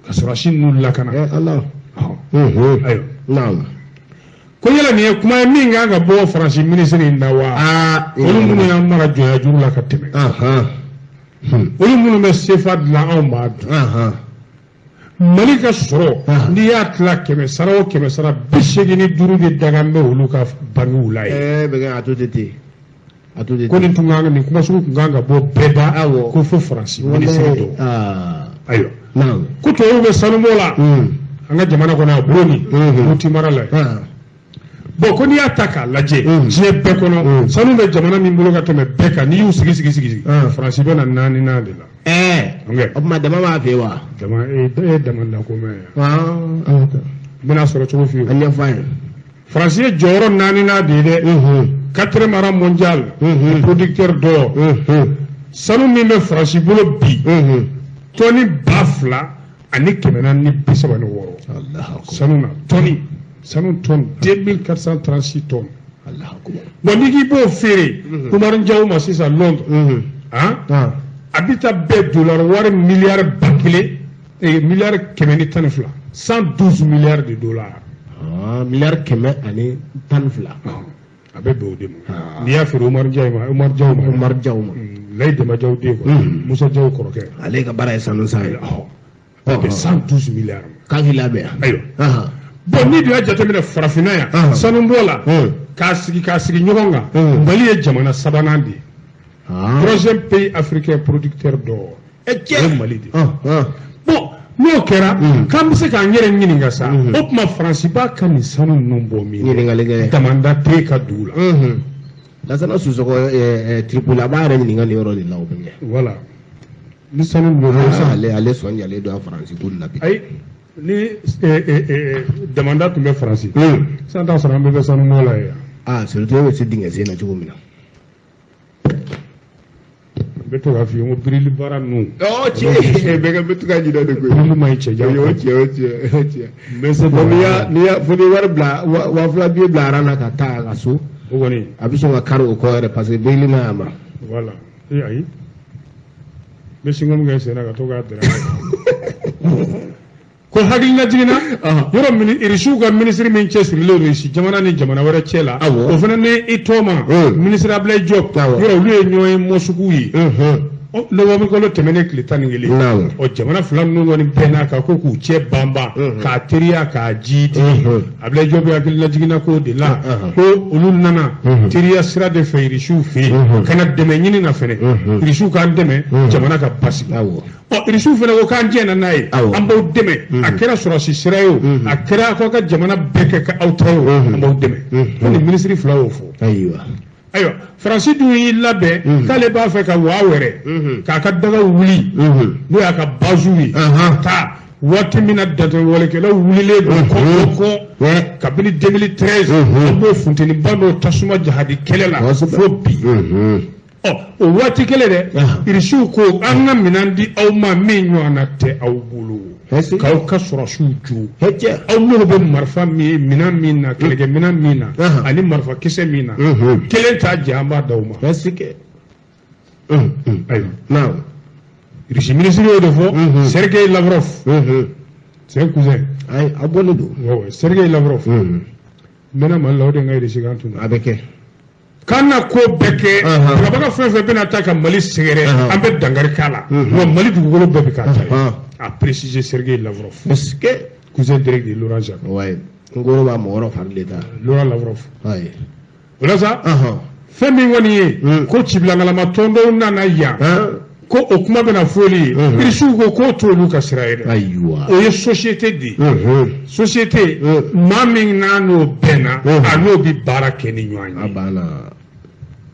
ka sɔrɔdasi ninnu lakana. Ayiwa, ko yala nin ye kuma ye min kan ka bɔ Faransi minisiri in na wa? Olu minnu y'an mara jɔnya juru la ka tɛmɛ, olu minnu bɛ sefa dilan anw b'a dun. Mali ka sɔrɔ n'i y'a tila 100 sara o 100 sara 85 de dagan bɛ olu ka bangew la yen. Bɛ a to ten. Ko nin tun kan, nin kuma sugu tun kan ka bɔ bɛɛ da, ko fo Faransi minisiri dɔ. Ayiwa, ko tubabuw bɛ sanubɔ la an ka jamana kɔnɔ a Buroni, Moti mara la yen. Bon ko n'i y'a ta k'a lajɛ diɲɛ bɛɛ kɔnɔ, sanu bɛ jamana min bolo ka tɛmɛ bɛɛ kan, n'i y'u sigi sigi sigi, Faransi bɛ na 4nan de la. O tuma dama b'a fɛ wa? Dama e ye dama da ko mɛn yan. N bɛna sɔrɔ cogo f'i ye. A ɲɛfɔ an ye. Faransi ye jɔyɔrɔ 4nan de ye dɛ. 4e rang mondial producteur d'or. Sanu min bɛ Faransi bolo bi, tɔni 2436. Sanu na tɔni. Sanu tonne 2436 tonnes. Bon n'i k'i b'o feere Umaru Jaw ma sisan Londres, a bɛ taa bɛɛ dollar wari miliyari 1000, miliyari 112, 112 milliards de dollars. Miliyari 112. A bɛ bɛn o de ma. N'i y'a feere Umaru Jaw ma, Umaru Jaw ma. Umaru Jaw ma. Layi Dama Jaw den quoi. Musa Jaw kɔrɔkɛ. Ale ka baara ye sanu san ye. A bɛ 112 milliards. K'a k'i labɛn. Ayiwa. Bon n'i dun y'a jateminɛ farafinna yan, sanubɔ la, k'a sigi ɲɔgɔn kan, Mali ye jamana 3nan de ye. Troisième pays africain producteur d'or. O ye Mali de ye. Bon n'o kɛra, k'an bɛ se k'an yɛrɛ ɲininka sa, o tuma Faransi b'a ka nin sanu ninnu bɔ min? Ɲininkali kɛ. Damanda t'e ka dugu la. Lasana Sisɔkɔ Tripoli a b'a yɛrɛ ɲininka nin yɔrɔ de la o bɛ ɲɛ. Voilà. Ni sanu ninnu bɛ sa. Ale sɔn jalen don a Faransi ko la bi. Ayi. Ni damanda tun bɛ Faransi, sisan t'a sɔrɔ an bɛɛ bɛ sanu bɔ la yen. Surtout e bɛ se dingɛ sen na cogo min na. N bɛ to k'a f'i ye n ko birili baara ninnu. Tiɲɛ bɛɛ bɛ to ka ɲinɛ de koyi. Birili man ɲi cɛ jan. O tiɲɛ o tiɲɛ o tiɲɛ. N bɛ se. N'i y'a fo n'i wari bila 2000 biye bila aran na ka taa a ka so. O kɔni. A bɛ sɔn ka kari o kɔ yɛrɛ parce que birili man ɲi a ma. Voilà ayi. N bɛ sinko min kɛ sen na ka to k'a dɛrɛ. Ko hakilina jiginna yɔrɔ Irisiw ka minisiri min cɛsirilen don Irisi jamana ni jamana wɛrɛ cɛ la, o fana ni i tɔma minisiri Ablaye Diop, yɔrɔ olu ye ɲɔgɔn ye Mɔsuku ye novembre kalo tɛmɛnen tile 11. Ɔ jamana fila ninnu kɔni bɛn n'a kan ko k'u cɛ banban, k'a teriya k'a jiidi. Ablaye Diop hakilina jiginna k'o de la, ko olu nana teriya sira de fɛ Irisiw fɛ yen, ka na dɛmɛ ɲini na fɛnɛ, Irisiw k'an dɛmɛ jamana ka basigi. Ɔ Irisiw fana ko k'an jɛnna n'a ye, an b'aw dɛmɛ, a kɛra sɔrɔsi sira ye o, a kɛra k'aw ka jamana bɛɛ kɛ k'aw ta ye o, an b'aw dɛmɛ. Ko nin minisiri fila y'o fɔ. Ayiwa, Faransi dun y'i labɛn k'ale b'a fɛ ka waa wɛrɛ k'a ka daga wuli, n'o y'a ka baziw ye, taa waati min na dantɛwalekɛlaw wulilen don kɔ kabini 2013, an b'o funteniba n'o tasuma jahadi kɛlɛ la fo bi. Ɔ o waati kelen dɛ, Irisiw ko an ka minɛn di aw ma min ɲɔgɔnna tɛ aw bolo, k'aw ka sɔrɔsiw jo, aw mago bɛ marifa min minɛn min na, kɛlɛkɛ minɛn min na, ani marifakisɛ min na, kelen t'a jɛ an b'a d'aw ma. Ayiwa, Irisi minisiri y'o de fɔ, Sergei Lavrov, c'est un cousin. Ayi, a bɔlen don. Sergei Lavrov. N bɛna Mali la o de n ka irisikan tun A bɛ kɛ. K'an na ko bɛɛ kɛ bagabaga fɛn fɛn bɛna taa ka Mali sɛgɛrɛ an bɛ dankari k'a la wa Mali dugukolo bɛɛ bɛ k'a ta ye. A précisé Sergei Lavrov. Parce que cousin direct de Laurent Jacques. Ouais. N koro b'a mɔgɔ fari de ta. Laurent Lavrov. Ouais. O la sa. Fɛn min kɔni ye ko cibilangalama tɔn dɔw nana yan. Ko o kuma bɛna fɔli ye. Irisiw ko k'o t'olu ka sira ye dɛ. Ayiwa. O ye société de ye. Société maa min n'a n'o bɛnna a n'o bɛ baara kɛ ni ɲɔgɔn ye. A banna.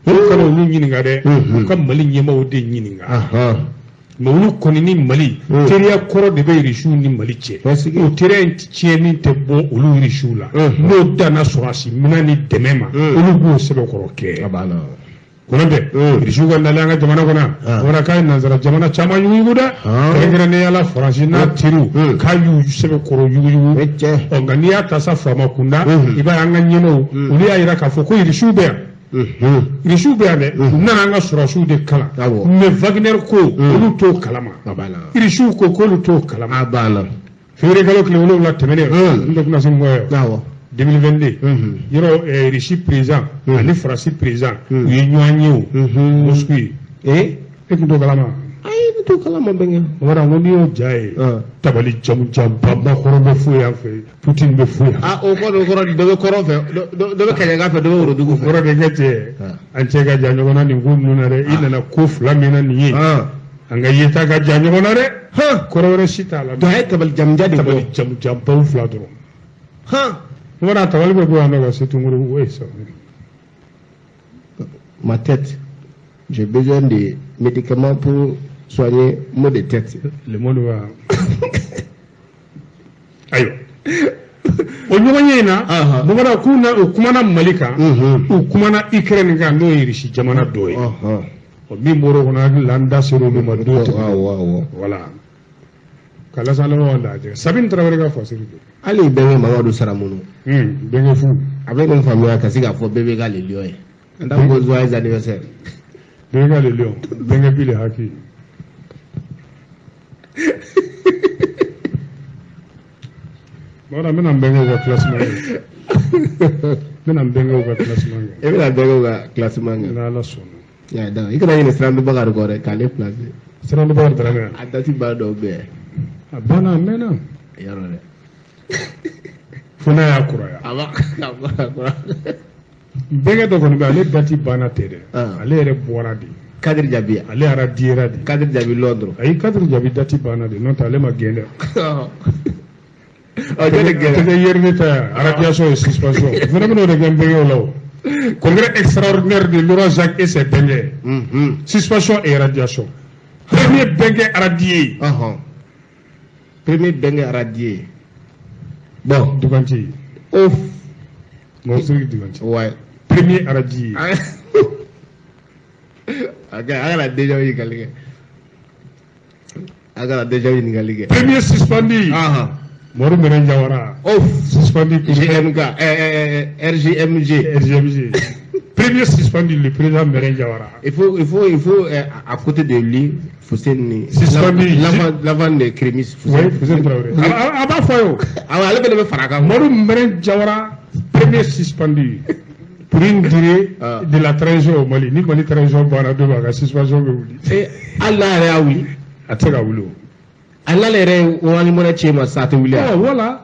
U kana olu ɲininka dɛ. U ka Mali ɲɛmaaw de ɲininka. Mais olu kɔni ni Mali teriya kɔrɔ de bɛ irisiw ni Mali cɛ. O teriya in tiɲɛni tɛ bɔ olu irisiw la. N'o danna sɔrɔdasi minɛn ni dɛmɛ ma. Olu b'o sɛbɛkɔrɔ kɛ. A banna. Kɔnɔ tɛ irisiw ka nalen an ka jamana kɔnɔ o fana k'a ye nansara jamana caman yuguyugu dɛ. Kɛrɛnkɛrɛnnenya la Faransi n'a teriw k'a y'u sɛbɛkɔrɔ yuguyugu. Ɔ nka n'i y'a ta sa faama kunda i b'a ye an ka ɲɛmaaw olu y'a jira k'a fɔ ko irisiw bɛ yan. Irisiw bɛ yan dɛ u nana an ka sɔrɔdasiw de kalan. Mais Wagner ko olu t'o kalama. Irisiw ko k'olu t'o kalama. A banna. Février kalo tile 7 tɛmɛnen n tɛ kunnafoni mɔgɔ ye. 2022 yɔrɔ Russie président ani Faransi président u ye ɲɔgɔn ye o Moscou ye. E tun t'o kalama. Ayi ne t'o kalama bɛnkɛ. O b'a dɔn ko n'i y'o ja ye tabali jamujanba Macron bɛ fo yan fɛ Poutine bɛ fo yan. Ah o kɔrɔ dɔ bɛ kɔrɔn fɛ dɔ bɛ kɛɲɛka fɛ dɔ bɛ worodugu fɛ. O kɔrɔ de kɛ cɛ an cɛ ka jan ɲɔgɔn na nin ko ninnu na dɛ i nana ko fila min na nin ye an ka yeta ka jan ɲɔgɔn na dɛ kɔrɔ wɛrɛ si t'a la. Donc a ye tabali jamujan de bɔ. Tabali jamujanbaw fila dɔrɔn. Voilà, tabali bɛ bɔ yan nɔ ka se Tunkara o ye sa. Ma tête, j'ai besoin de médicaments pour soigner maux de tête. Le monde va. Ayiwa. O ɲɔgɔn ye in na. Bamanan k'u na u kumana Mali kan. U kumana Ukraine kan n'o ye Irisi jamana dɔ ye. Ɔ min bɔra o kɔnɔ hakili la an da sera olu ma don tɛmɛnen. Voilà. K'a lase an lamɛnbagaw lajɛ. Sabine Tarawele ka fasiri don. Hali bɛnkɛ Mamadu Saramunu. Bɛnkɛ fu. A bɛ nin faamuya ka se k'a fɔ bɛɛ bɛ k'ale lion ye. An t'a fɔ ko joyeux anniversaire. Bɛnkɛ k'ale lion. Bɛnkɛ bile haki. Bamanan n bɛna n bɛnkɛw ka classement kɛ. N bɛna n bɛnkɛw ka classement kɛ. E bɛna bɛnkɛw ka classement kɛ. N'Ala sɔnna. Ya d'accord i kana ɲinɛ Sirandu Bakari kɔ dɛ k'ale placer. Sirandu Bakari Daramɛ. A date ba dɔw bɛ yen. A banna a mɛnna. Yarɔ dɛ. Fo n'a y'a kuraya. A b'a kura. Bɛnkɛ dɔ kɔni bɛ ale date banna ten dɛ. Ale yɛrɛ bɔra de. Kadiri Jabi. Ale radiera de. Kadiri Jabi Londres. Ayi Kadiri Jabi date banna de n'o tɛ ale ma gɛn dɛ. Ɔ jɔn de gɛnna. A tɛ kɛ yerine ta ye radiation et suspension. O fana bɛn'o de kɛ n bɛnkɛw la o. Congrès extraordinaire de Laurent Jacques et ses bɛnkɛ. Suspension et radiation. Premier bɛnkɛ radié. Premier bɛnkɛ radié. Bon. Duganti. Ouf. Monstre Duganti. Ouais. Premier radié. Ok, a kana déjà ɲininkali kɛ. A kana déjà ɲininkali kɛ. Premier suspendu. Mori Mɛrɛn Jawara. Ouf. Suspendu. GMK. RGMG. RGMG. Premier suspendu, le président Mɛrɛn Jawara. Il faut, à côté de lui, Fousseni. Suspendu. L'avant de Crémis. Oui, Fousseni Traoré. A b'a fɔ ye o. Awɔ, ale fɛnɛ bɛ fara a kan. Mori Mɛrɛn Jawara, premier suspendu. Pour une durée de la transition au Mali. Ni Mali transition banna don min a ka suspension bɛ wuli. Hali n'a yɛrɛ y'a wuli. A tɛ se ka wuli o. Hali n'ale yɛrɛ ye Orange Money ci e ma sisan a tɛ wuli wa. Voilà.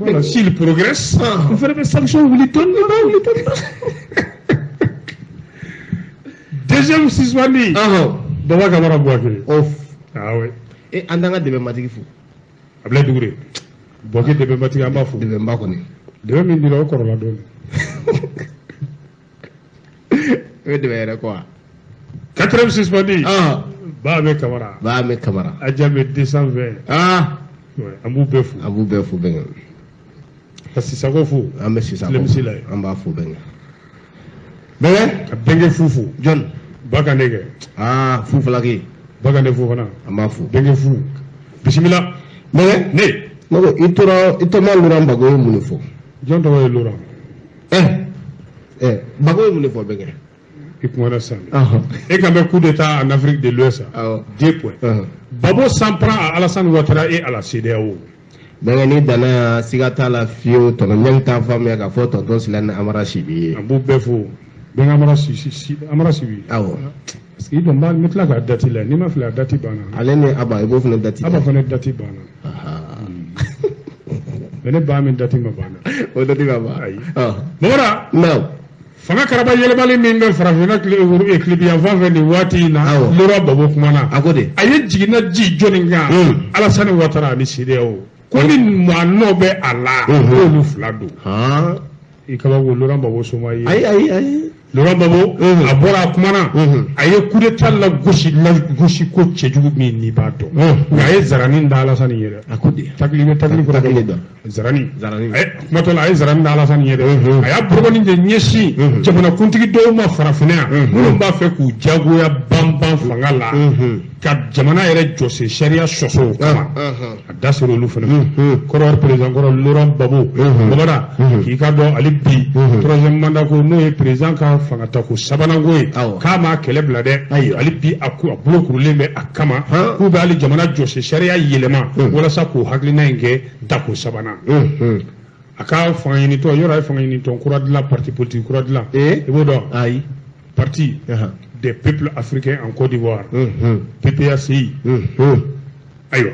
Voilà, s'il progresse, o fana bɛ sanction wuli dɔɔni dɔɔni dɔɔni. Deuxième suspendu. Baba Kamara Bouaké. Ouf. Ah oui. Et an t'an ka dɛmɛbatigi fo. Ablaye Doucouré. Bouaké dɛmɛbatigi an b'a fo. Dɛmɛba kɔni. Dɛmɛ min dira o kɔrɔla dɔɔni. E bɛ dɛmɛ yɛrɛ kɔ wa. Quatrième suspendu. Baame Kamara. Baame Kamara. Adjamé 220. Ah. Ouais, an b'u bɛɛ fo. An b'u bɛɛ fo bɛnkɛ. Ka Sisako fo. An bɛ Sisako. Lemisi la ye. An b'a fo bɛnkɛ. Bɛnkɛ. Ka bɛnkɛ fu fo. Jɔn. Bakande kɛ. Ah, fu falaki. Bakande fo fana. An b'a fo. Bɛnkɛ fu. Bisimila. Bɛnkɛ. Ne. Ne ko i tora i tɔma Laurent Gbagbo ye mun de fɔ? Jɔn tɔgɔ ye Laurent? Gbagbo ye mun de fɔ bɛnkɛ? I kumana sisan. E kan bɛ coup d'état en Afrique de l'Ouest. 2 points. Gbagbo s'en prend à Alassane Ouattara et à la CEDEAO. Bɛnkɛ ni danna yan siga t'a la fiyewu tɔnɔ ɲangi t'a faamuya k'a fɔ tonton Sila ni Amara Sibi ye. An b'u bɛɛ fo. Bɛnkɛ Amara Sibi, Amara Sibi. Awɔ. Parce que i dɔn n bɛ tila k'a date la n'i ma fili a date banna. Ale ni Aba i b'o fana date. Aba fana date banna. Mais ne ba min date ma banna. O date ma ban. Ayi. Mamara. Naamu. Fanga karaba yɛlɛmali min bɛ farafinna tilebiyanfan fɛ nin waati in na. Laurent Gbagbo kumana. A ko de. A ye jiginna ji jɔnni kan. Alassane Ouattara ani CEDEAO. Ko ni maa nɔ bɛ a la. K'olu fila don. I kabako Laurent Gbagbo soma ye. Ayi ayi ayi. Laurent Gbagbo a bɔra a kumana. A ye coup d'état lagosi lagosi ko cɛjugu min n'i b'a dɔn. Nka a ye zarani da Alassane ye dɛ. A ko de. Takili bɛ takili kɔrɔ dɔn. Zarani. Zarani. Kumatɔ la a ye zarani da Alassane ye dɛ. A y'a bolokɔni de ɲɛsin jamanakuntigi dɔw ma farafinna yan. Minnu b'a fɛ k'u jagoya banban fanga la. Ka jamana yɛrɛ jɔsen sariya sɔsɔ o kama. A da sera olu fana ma. Kɔrɔwari président kɔrɔ Laurent Gbagbo. Mamada k'i ka dɔn ale bi. Troisième mandat ko n'o ye président ka fanga ta ko sabanan ko ye. K'a m'a kɛlɛ bila dɛ. Ale bi a bolo kurulen bɛ a kama. K'u bɛ hali jamana jɔsen sariya yɛlɛma. Walasa k'o hakilina in kɛ tako sabanan. A ka fanga ɲinitɔn yɔrɔ a ye fanga ɲinitɔn kura dilan parti politique kura dilan. I b'o dɔn. Ayi. Parti des peuples africains en Côte d'Ivoire. PPACI. Ayiwa.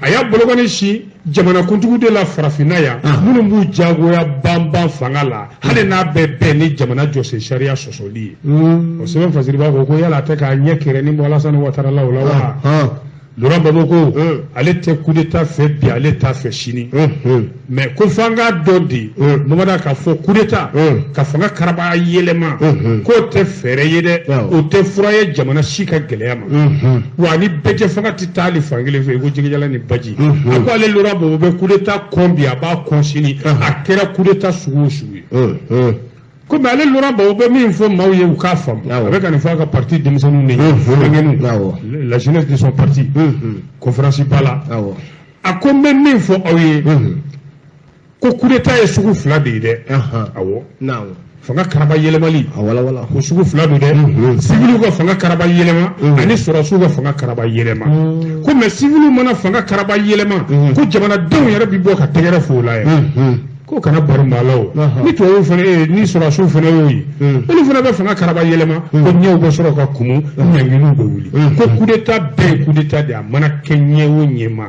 A y'a bolokɔni si jamanakuntigiw de la farafinna yan. Minnu b'u jagoya banban fanga la. Hali n'a bɛɛ bɛn ni jamana jɔsen sariya sɔsɔli ye. O sɛbɛn fasiri b'a fɔ ko yala a tɛ k'a ɲɛ kɛrɛ ni bɔ Alassane Ouattara la o la wa. Laurent Gbagbo ko ale tɛ coup d'état fɛ bi ale t'a fɛ sini. Mais ko f'an k'a dɔn de. Mamada k'a fɔ coup d'état ka fanga karaba yɛlɛma. K'o tɛ fɛɛrɛ ye dɛ. O tɛ fura ye jamana si ka gɛlɛya ma. Wa ni bɛɛjɛ fanga tɛ taa hali fan kelen fɛ i ko jɛgɛjalan ni baji. A ko ale Laurent Gbagbo bɛ coup d'état kɔn bi a b'a kɔn sini. A kɛra coup d'état sugu o sugu ye. Komi ale Laurent Gbagbo bɛ min fɔ maaw ye u k'a faamu. A bɛ ka nin fɔ a ka parti denmisɛnninw de ye. La jeunesse de son parti. Conférence ba la. A ko n bɛ min fɔ aw ye. Ko coup d'état ye sugu fila de ye dɛ. Awɔ. Fanga karaba yɛlɛmali. Ko sugu fila don dɛ. Civiliw ka fanga karaba yɛlɛma ani sɔrɔdasiw ka fanga karaba yɛlɛma. Ko mais civiliw mana fanga karaba yɛlɛma. Ko jamanadenw yɛrɛ bi bɔ ka tɛgɛrɛ fo o la yɛrɛ. Ko kana baro maa la o. Ni tubabuw fana ye ni sɔrɔdasiw fana y'o ye. Olu fana bɛ fanga karaba yɛlɛma. Ko ɲɛw bɛ sɔrɔ ka kumu ɲangiliw bɛ wuli. Ko coup d'état bɛɛ ye coup d'état de ye a mana kɛ ɲɛ o ɲɛ ma.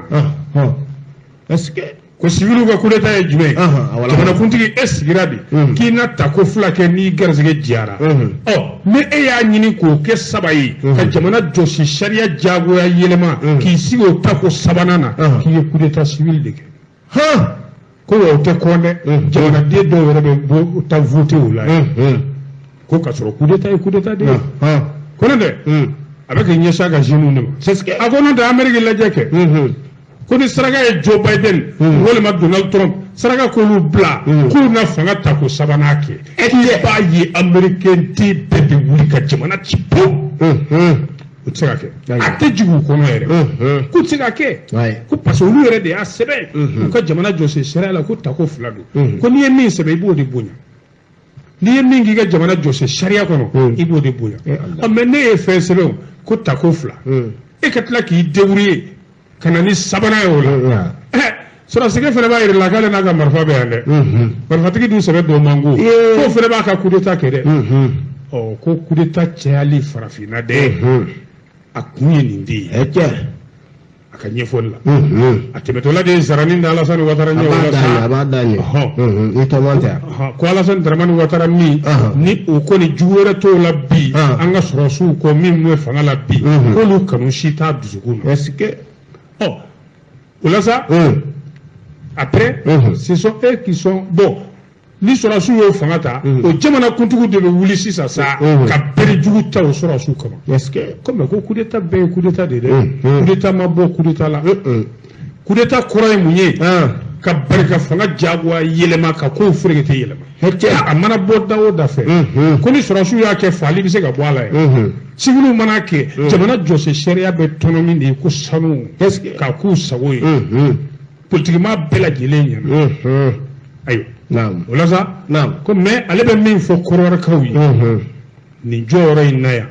Est-ce que ko civiliw ka coup d'état ye jumɛn ye. Jamanakuntigi e sigira de. K'i na tako fila kɛ n'i garisɛgɛ diyara. Ɔ ni e y'a ɲini k'o kɛ saba ye. Ka jamana jɔsi sariya diyagoya yɛlɛma. K'i sigi o tako sabanan na. K'i ye coup d'état civil de kɛ. Ko wa o tɛ kɔn dɛ. Jamanaden dɔw yɛrɛ bɛ bɔ ta voter o la ye. Ko k'a sɔrɔ coup d'état ye coup d'état de ye. Ko ne tɛ. A bɛ k'i ɲɛsin a ka jeunes de ma. A ko n'o tɛ Amérique lajɛ kɛ. Ko ni saraka ye Joe Biden walima Donald Trump saraka k'olu bila k'u na fanga ta ko sabanan kɛ. K'i b'a ye américain den bɛɛ bɛ wuli ka jamana ci pewu. O tɛ se ka kɛ. A tɛ jigin u kɔnɔ yɛrɛ. K'u tɛ se ka kɛ. Ko parce que olu yɛrɛ de y'a sɛbɛn. U ka jamana jɔsen sariya la ko tako fila don. Ko n'i ye min sɛbɛn i b'o de bonya. N'i ye min k'i ka jamana jɔsen sariya kɔnɔ i b'o de bonya. Mais ne ye fɛn sɛbɛn o ko tako fila. E ka tila k'i débrouiller ka na ni sabanan ye o la. Sɔrɔdasikɛ fana b'a yɛrɛ la k'ale n'a ka marifa bɛ yan dɛ. Marifatigi dun sɛbɛ don man go. K'o fana b'a ka coup d'état kɛ dɛ. Ɔ ko coup d'état cayali farafinna dɛ. A kun ye nin de ye. A ka ɲɛfɔli la. A tɛmɛtɔla de ye zarani da Alassane Ouattara ɲɛ o la sa. A b'a da ɲɛ. I tɔmɔ tɛ. Ko Alassane Dramane Ouattara min ni o kɔni jugu wɛrɛ t'o la bi. An ka sɔrɔdasiw kɔ min bɛ fanga la bi. K'olu kanu si t'a dusukun na. Est-ce que. Ɔ o la sa. Après ce sont eux qui sont bon. Ni sɔrɔdasiw y'o fanga ta o jamanakuntigiw de bɛ wuli sisan sa ka bere jugu ta o sɔrɔdasiw kama. Est-ce que. Komi ko coup d'état bɛɛ ye coup d'état de ye dɛ. Coup d'état ma bɔ coup d'état la. Coup d'état kɔrɔ ye mun ye. Ka bari ka fanga diyagoya yɛlɛma ka kow ferekete yɛlɛma. A mana bɔ da o da fɛ. Ko ni sɔrɔdasiw y'a kɛ faali bɛ se ka bɔ a la yɛrɛ. Civiliw mana kɛ jamana jɔsen sariya bɛ tɔnɔ min de ye ko sanu. K'a k'u sago ye. Politikima bɛɛ lajɛlen ɲɛna. Ayiwa. O la sa. Ko mais ale bɛ min fɔ Kɔrɔwarikaw ye. Nin jɔyɔrɔ in na yan.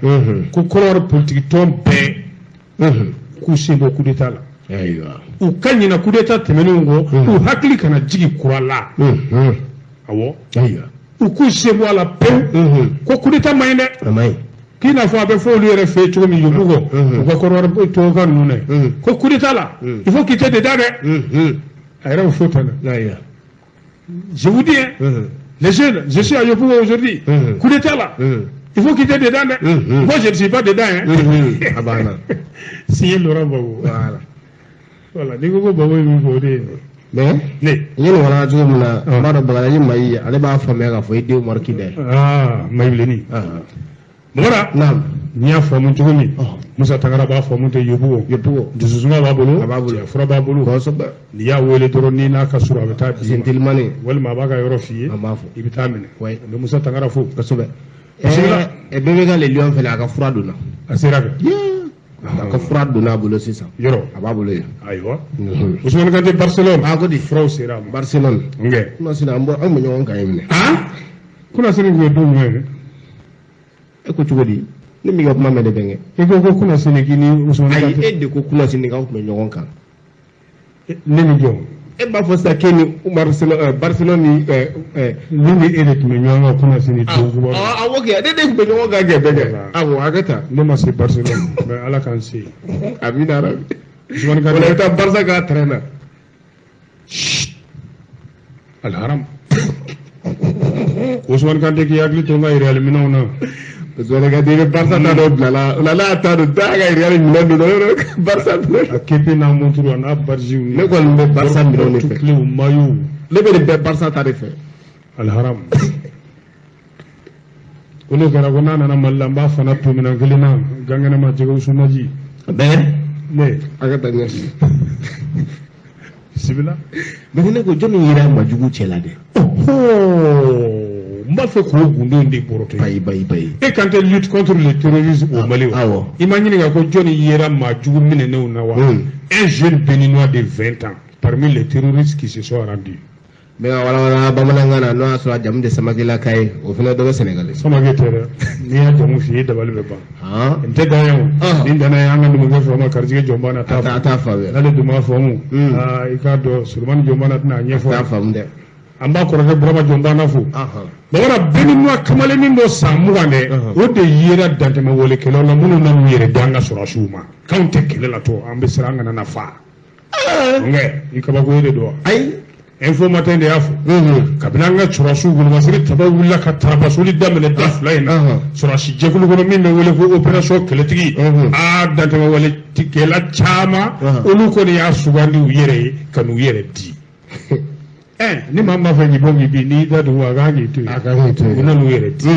Ko Kɔrɔwari politiki tɔn bɛɛ. K'u sen bɔ coup d'état la. Ayiwa. U ka ɲinɛ coup d'état tɛmɛnenw kɔ, u hakili kana jigin kura la. Awɔ. Ayiwa. U k'u sen bɔ a la pewu. Ko coup d'état man ɲi dɛ. A man ɲi. K'i n'a fɔ a bɛ fɔ olu yɛrɛ fɛ yen cogo min Yopougon. U ka kɔrɔwari tubabukan ninnu na. Ko coup d'état la. Il faut quitter dedans dɛ. A yɛrɛ bɛ fɔ tan dɛ. Ayiwa. Je vous dis hein. Les jeunes, je suis à Yopougon aujourd'hui. Coup d'état là. Il faut quitter dedans dɛ. Moi je ne suis pas dedans hein. A banna. Signé Laurent Gbagbo. Voilà. Voilà, n'i ko ko Gbagbo ye min fɔ o de ye. Mais ne n ye nin walaka cogo min na, n b'a dɔn Bagadaji Mayi ale b'a faamuya k'a fɔ i den Umaru Kida ye. Ah, Mayi bilenni. Mamara. Naam. N'i y'a faamu cogo min. Musa Tangara b'a faamu ten Yopougon. Yopougon. Dususuma b'a bolo. A b'a bolo. Fura b'a bolo. Kosɛbɛ. N'i y'a wele dɔrɔn n'i n'a ka surun a bɛ taa d'i ma. Sentelimani. Walima a b'a ka yɔrɔ f'i ye. An b'a fɔ. I bɛ taa minɛ. Oui. N bɛ Musa Tangara fo. Kosɛbɛ. Bisimila. Bɛɛ bɛ ka le lion fɛnɛ a ka fura donna. A sera kɛ. A ka fura donna a bolo sisan. Yɔrɔ. A b'a bolo yen. Ayiwa. Ousmane Kante Barcelone. A ko di. Furaw sera a ma. Barcelone. Nkɛ. Kunasini an bɔ an bɛ ɲɔgɔn kan yen minɛ. Han? Kunasini tun ye don jumɛn ye? E ko cogo di? Ne m'i ka kuma mɛn de bɛnkɛ. I ko ko kunasini k'i ni Ousmane Kante. Ayi e de ko kunasini k'aw tun bɛ ɲɔgɔn kan. Ne ni jɔn? E b'a fɔ sisan k'e ni Barcelone ni. Ne ni e de tun bɛ ɲɔgɔn kan kunasini don kibaru. Awɔ kɛ ne de tun bɛ ɲɔgɔn kan kɛ bɛɛ kɛ. Awɔ a kɛ tan. Ne ma se Barcelone mais Ala k'an se yen. Amina rabi. Ousmane Kante. O la i bɛ taa Barca ka train na. Alharam. Ousmane Kante k'i hakili to n ka Real minɛnw na. Ousmane Kante i bɛ Barca ta dɔ bila la o la n'a y'a ta don da ka Real minɛn don dɔrɔn Barca minɛn. A képi n'a montre a n'a badge. Ne kɔni bɛ Barca minɛnw de fɛ. Kilew maillot. Ne bɛ nin bɛɛ Barca ta de fɛ. Alharam. Ko n'o kɛra ko n'a nana Mali la n b'a fana to minɛn kelen na gangɛnɛ ma jɛgɛ wusu naji. Bɛɛ. Ne. A ka taa ɲɛ. Bisimila. Mais ne ko jɔnni yera majugu cɛ la dɛ. N b'a fɛ k'o gundo in de bɔrɔtɔ. Bayi bayi bayi. E kan tɛ lutte contre le terrorisme au Mali wa? Awɔ. I ma ɲininka ko jɔnni yera maa jugu minɛnenw na wa? Un jeune béninois de 20 ans parmi les terroristes qui se sont rendus. N bɛ ka walawala bamanankan na n'o y'a sɔrɔ a jamu tɛ Samakɛlaka ye o fana dɔ bɛ Sɛnɛgali. Samakɛ tɛ dɛ n'i y'a jamu f'i ye dabali bɛ ban. N tɛ dan ye o. Ni danna ye an ka numukɛ faama garijɛgɛ Jɔnbana t'a faamu. A t'a faamu. N'ale dun m'a faamu. I k'a dɔn Solomani Jɔnbana tɛna a ɲɛfɔ. A t'a faamu dɛ. An b'a kɔrɔkɛ Burama Jɔnbana fo. Bamana Béninois kamalennin dɔ san 20 dɛ o de yera dantɛmɛwalekɛlaw la minnu nan'u yɛrɛ di an ka sɔrɔdasiw ma k'anw tɛ kɛlɛ la tɔ an bɛ siran an kana na fa. Nkɛ i kabako ye de don wa? Ayi. Info Matin de y'a fɔ. Kabini an ka sɔrɔdasiw wolomasiri taba wulila ka tarabasoli daminɛ da fila in na. Sɔrɔdasi jɛkulu kɔnɔ min bɛ wele ko opération kɛlɛtigi. Aa dantɛmɛwalekɛla caman olu kɔni y'a sugandi u yɛrɛ ye ka n'u yɛrɛ di. Ni maa b'a fɛ k'i bɔ k'i bin n'i da dugu a kan k'i to yen. A kan k'i to yen. U nan'u yɛrɛ di.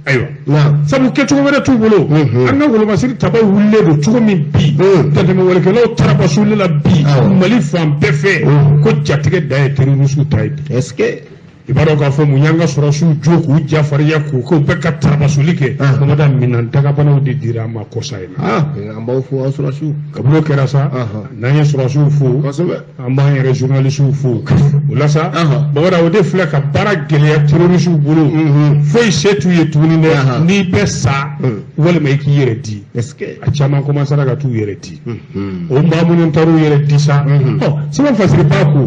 Ayiwa. Sabu kɛcogo wɛrɛ t'u bolo. An ka wolomasiri taba wulilen don cogo min bi. Dantɛmɛwalekɛlaw tarabasoli la bi. Mali fan bɛɛ fɛ. Ko jatigɛ dan ye terroriste ta ye bi. Est-ce que. I b'a dɔn k'a fɔ mun y'an ka sɔrɔdasiw jo k'u jafarinya k'u k'u bɛɛ ka tarabasoli kɛ. Mamada minɛn dagabanaw de dira an ma kɔsa in na. An b'aw fo aw sɔrɔdasiw. Kabini o kɛra sa. N'an ye sɔrɔdasiw fo. Kosɛbɛ. An b'an yɛrɛ journalisiw fo. O la sa. Mamada o de filɛ ka baara gɛlɛya terrorisiw bolo. Foyi se t'u ye tuguni dɛ. N'i bɛ sa. Walima i k'i yɛrɛ di. Est-ce que. A caman commencera ka t'u yɛrɛ di. O maa minnu taar'u yɛrɛ di sa. Ɔ sɛbɛn fasiriba ko.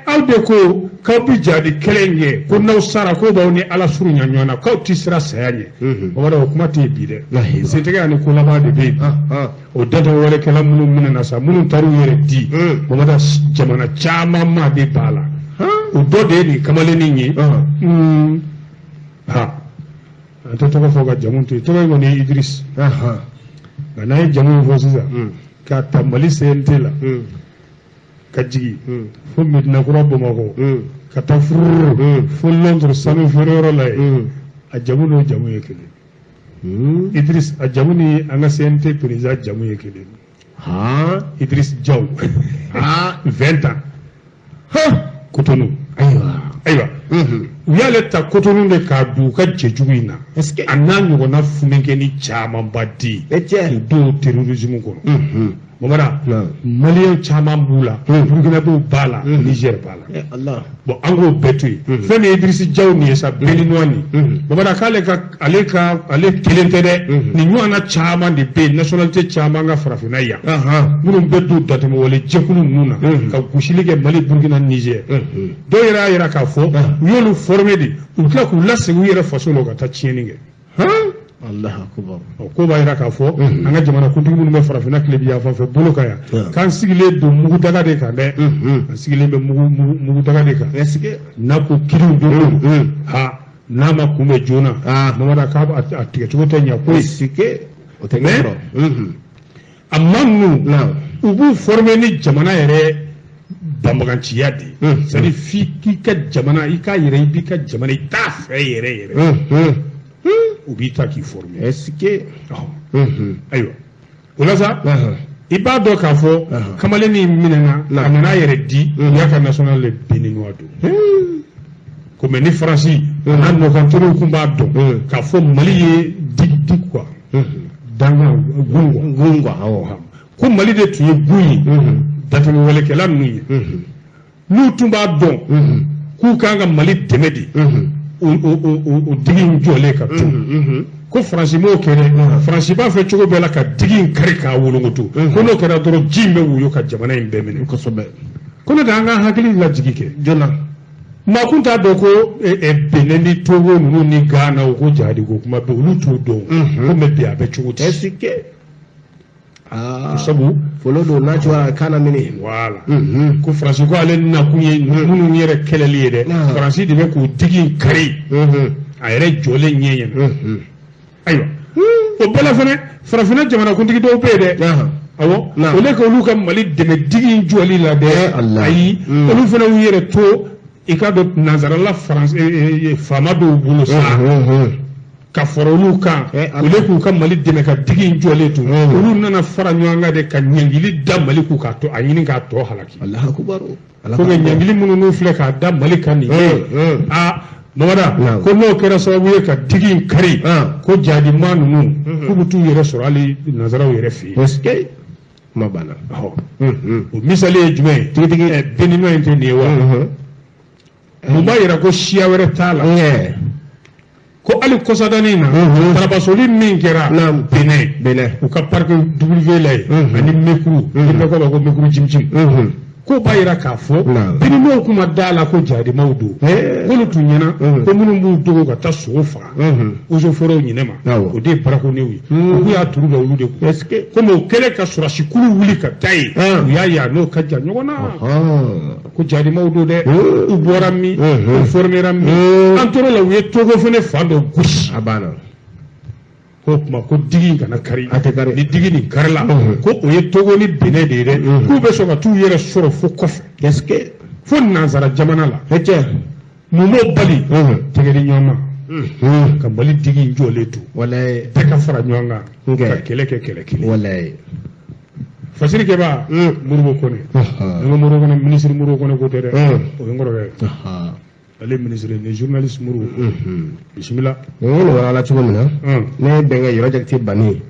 Aw de ko k'aw bɛ jadi kɛlɛ in kɛ ko n'aw sara ko b'aw ni Ala surunya ɲɔgɔn na k'aw tɛ siran saya ɲɛ. O b'a dɔn o kuma tɛ yen bi dɛ. Sentigɛ ani ko laban de bɛ yen. O dantɛmɛwalekɛla minnu minɛna sa minnu taar'u yɛrɛ di. Mamada jamana caman maa de b'a la. O dɔ de ye nin kamalennin ye. An tɛ tɔgɔ fɔ ka jamu to yen tɔgɔ in kɔni ye Idris. Nka n'an ye jamu in fɔ sisan. K'a ta Mali CNT la. Ka jigin fo Medinakura Bamakɔ ka taa fururu fo Londres sanu feereyɔrɔ la yen a jamu n'o jamu ye kelen. Idris a jamu ni an ka CNT président jamu ye kelen. Idris Diaw. 20 ans. Cotonou. Ayiwa. U y'ale ta Cotonou de k'a don u ka jɛjugu in na. A n'a ɲɔgɔnna funenkɛni camanba di. K'u don terrorisme kɔnɔ. Mamada Malien caman b'u la Burkinabéw b'a la Niger b'a la bon an k'o bɛɛ to yen fɛn min ye Idrisi Jaw nin ye sa Béninois nin Mamada k'ale ka ale ka ale kelen tɛ dɛ nin ɲɔgɔnna caman de bɛ yen nationalité caman ka farafinna yan minnu bɛ don dantɛmɛwale jɛkulu ninnu na ka gosili kɛ Mali Burkina Niger dɔw yɛrɛ y'a yira k'a fɔ u y'olu former de u bɛ tila k'u lasegin u yɛrɛ faso la u ka taa tiɲɛni kɛ. Allahu akbar. Ko b'a jira k'a fɔ an ka jamanakuntigi minnu bɛ farafinna tilebin yan fan fɛ bolo kan yan k'an sigilen don mugudaga de kan dɛ an sigilen bɛ mugudaga de kan n'a ko kiriw don ha n'a ma kunbɛn joona Mamada k'a a tigɛcogo tɛ ɲɛ koyi o tɛ ɲɛ sɔrɔ a maa ninnu u b'u former ni jamana yɛrɛ banbaganciya de ye c'est à dire f'i k'i ka jamana i k'a yɛrɛ i b'i ka jamana i t'a fɛ yɛrɛ yɛrɛ u b'i ta k'i former. Est-ce que ayiwa o la sa i b'a dɔn k'a fɔ kamalen min minɛna a nana a yɛrɛ di u y'a ka national le béninois don ko mais ni Faransi n'a nɔkanteriw tun b'a dɔn k'a fɔ Mali ye dig quoi dangan gun quoi awɔ ko Mali de tun ye gun ye dantɛmɛwalekɛla ninnu ye n'u tun b'a dɔn k'u kan ka Mali dɛmɛ de o digi in jɔlen ka to ko Faransi m'o kɛ dɛ Faransi b'a fɛ cogo bɛɛ la ka digi in kari k'a wolonkoto ko n'o kɛra dɔrɔn ji in bɛ woyo ka jamana in bɛɛ minɛ kosɛbɛ ko ne tɛ an ka hakili lajigi kɛ joona maa kun t'a dɔn ko Benin ni Togo ninnu ni Ghana u ko jihadi ko kuma bɛ olu t'o dɔn ko mais bi a bɛ cogo di est-ce que sabu folo don n'a cogoya kana minɛ voilà ko Faransi ko ale nakun ye minnu yɛrɛ kɛlɛli ye dɛ Faransi de bɛ k'o digi in kari a yɛrɛ jɔlen ɲɛ ɲɛna ayiwa o bɛɛ la fɛnɛ farafinna jamanakuntigi dɔw bɛ yen dɛ awɔ au lieu que olu ka Mali dɛmɛ digi in jɔli la dɛ ayi olu fɛnɛ y'u yɛrɛ to i k'a dɔn nanzarala Faransi faama dɔw bolo sa ka fara olu kan au lieu k'u ka Mali dɛmɛ ka digi in jɔlen to olu nana fara ɲɔgɔn kan de ka ɲangili da Mali kun k'a to a ɲini k'a tɔ halaki. Allahu akbar. Ko nka ɲangili minnu n'u filɛ k'a da Mali kan nin ye aa Mamada ko n'o kɛra sababu ye ka digi in kari ko jihadima ninnu k'u bɛ t'u yɛrɛ sɔrɔ hali nanzaraw yɛrɛ fɛ yen. Est-ce que kuma banna. O misali ye jumɛn ye tigitigi Béninois in tɛ nin ye wa mun b'a yira ko siya wɛrɛ t'a la. Ko hali kɔsadani na tarabasoli min kɛra Benin u ka parc W la yen ani Mekuru ni bɛɛ ko ko Mekuru jimjim ko b'a yira k'a fɔ Béninois kun ma da la ko jihadimaw don k'olu tun ɲɛna ko minnu b'u dogo ka taa sogo faga eaux et forêts ɲinɛ ma o de ye braconniers ye u y'a turu da olu de kun komi o kɛlen ka sɔrɔdasikulu wuli ka taa yen u y'a ye a n'o ka jan ɲɔgɔn na ko jihadimaw don dɛ u bɔra min u formera min an tor'o la u ye Togo fɛnɛ fan dɔ gosi a banna ko tuma ko digi in kana kari a tɛ kari ni digi nin karila ko o ye Togo ni Benin de ye dɛ k'u bɛ sɔn ka t'u yɛrɛ sɔrɔ fo kɔfɛ est-ce que fo nanzara jamana la cɛ mun b'o bali tɛgɛ di ɲɔgɔn ma ka Mali digi in jɔlen to walayi bɛɛ ka fara ɲɔgɔn kan ka kɛlɛ kɛ kɛlɛ kelen walayi Fasirikɛba Modibo Kone n ko Modibo Kone ministre Modibo Kone ko tɛ dɛ o ye n kɔrɔkɛ ye ale ministre ni journaliste Modibo bisimila n ko nin walawala cogo min na ne bɛnkɛ Yɔrɔ Jakite Bani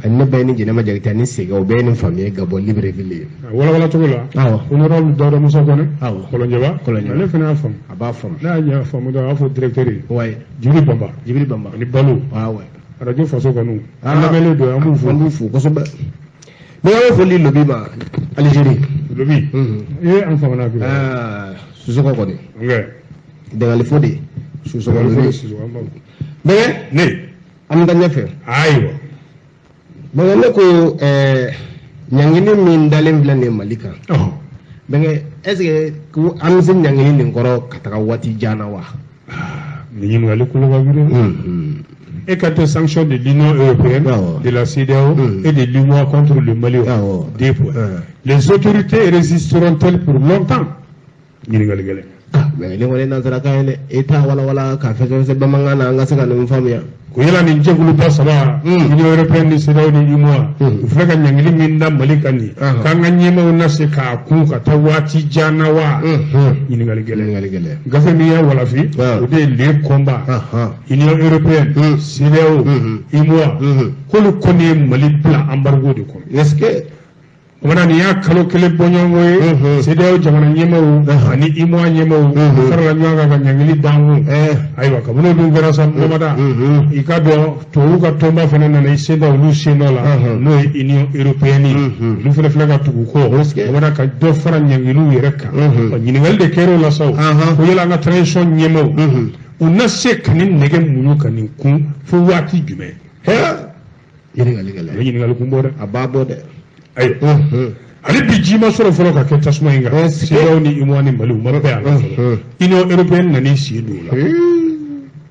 ani ne ba ni Jɛnɛba Jakite ani Sega o bɛɛ ye nin faamuya ka bɔ Libreville ye a walawala cogo la honorable Dawuda Musa Kone Kɔlɔnjɛba ale fana y'a faamu a b'a faamu n'a y'a faamu dɔrɔn a b'a fɔ directeur ye Jibiri Banba ani Balo radio Faso kanu an lamɛnlen don an b'u fo an b'u fo kosɛbɛ ne bɛ foli Lobi ma Algérie Lobi ee an famana bi Sisɔkɔ kɔni Dangali fo de Sisɔkɔ Lobi bɛnkɛ ne an bɛ taa ɲɛfɛ ayiwa bɛnkɛ ne ko ɲangili min dalen filɛ nin ye Mali kan bɛnkɛ est ce que ko an bɛ se ɲangili nin kɔrɔ ka taga waati jan na wa nin ɲininkali kolo ka girin. Écarter sanctions de l'Union européenne, de la CEDEAO et de l'UMOA contre le Mali. 2 points. Les autorités résisteront-elles pour longtemps? Ɲininkali gɛlɛn. Mais ne kɔni nanzarakan ye dɛ e t'a walawala k'a fɛsɛfɛsɛ bamanankan na an ka se ka nin faamuya. Ko yala nin jɛkuluba saba Union européenne ni CEDEAO ni UMOA u filɛ ka ɲangili min da Mali kan nin k'an ka ɲɛmaaw na se k'a kun ka taa waati jan na wa? Ɲininkali gɛlɛn. Gafe min y'a walafi o de ye le combat Union européenne CEDEAO UMOA k'olu kɔni ye Mali bila embargo de kɔnɔ. Est-ce que O mana nin y'a kalo kelen bɔɲɔgɔnko ye, CEDEAO jamana ɲɛmaaw ani UEMOA ɲɛmaaw farala ɲɔgɔn kan ka ɲangili d'an kun. Ayiwa, kabini o dun kɛra sa, Mamada, i ka dɔn tubabuw ka tɔnba fana nana i sen da olu sen nɔ la, n'o ye Union européenne ye. Olu fana filɛ ka tugu kɔ, Mamada, ka dɔ fara ɲangiliw yɛrɛ kan. Ɲininkali de kɛra o la sa, ko yala an ka transition ɲɛmaaw, u na se ka nin nɛgɛ muɲu ka nin kun fo waati jumɛn? Ɲininkali gɛlɛn. A bɛ ɲininkali kun bɔ dɛ. A b'a bɔ dɛ. Ayiwa, ale bi ji ma sɔrɔ fɔlɔ ka kɛ tasuma in kan. CEDEAO ni UEMOA ni Mali, u ma bɛn a la fɔlɔ. Union européenne nan'i sen don o la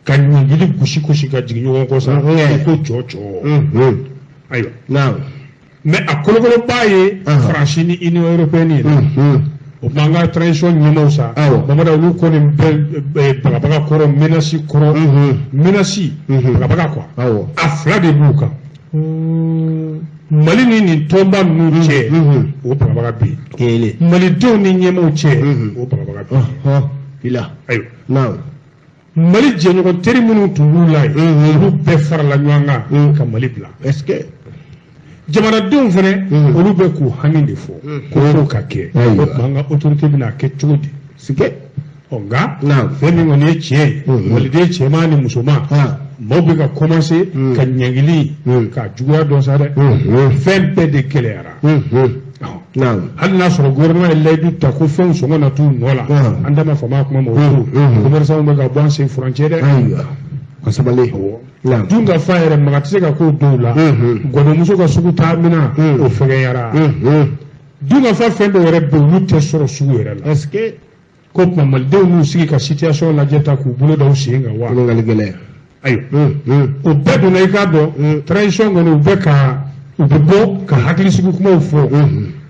ka ɲangili gosi gosi ka jigin ɲɔgɔn kɔ sa, ko cɔ cɔ. Ayiwa, mais a kolokoloba ye Faransi ni Union européenne ye. O tuma an ka transition ɲɛmaaw sa, Mamada, olu kɔni bɛ bagabaga kɔrɔ, menace kɔrɔ, menace bagabaga quoi, a fila de b'u kan. Mali ni nin tɔnba ninnu cɛ, o bagabaga bɛ yen. Malidenw ni ɲɛmaaw cɛ, o bagabaga bɛ yen. Ayiwa, Mali jɛɲɔgɔn teri minnu tun b'u la yen, olu bɛɛ farala ɲɔgɔn kan ka Mali bila. Est-ce que jamanadenw fana, olu bɛ k'u hami de fɔ ko fo ka kɛ? O tuma an ka autorité bɛna kɛ cogo di? Ɔ nka fɛn min kɔni ye tiɲɛ ye, maliden cɛman ni musoman, maaw bɛ ka commencer ka ɲangili ka juguya dɔn sa dɛ. Fɛn bɛɛ de gɛlɛyara. Hali n'a sɔrɔ gouvernement ye layidu ta ko fɛnw sɔngɔ na t'u nɔ la, an da ma fama kuma ma, o to commerçant bɛ ka bɔ an sen furancɛ dɛ. Ka sabali. Dun ka fa yɛrɛ, maga tɛ se ka k'o dɔw la. Gɔnɔmuso ka sugu taa mina, o fɛgɛyara. Dun ka fa fɛn dɔw yɛrɛ bɛ yen, olu tɛ sɔrɔ sugu yɛrɛ la. Est-ce que ko tuma malidenw n'u sigi ka situation lajɛ ta k'u bolo da u sen kan wa? Ɲininkali gɛlɛn. Ayiwa, o bɛɛ donna, i k'a dɔn transition kɔni, u bɛ ka u bɛ bɔ ka hakilisigi kumaw fɔ,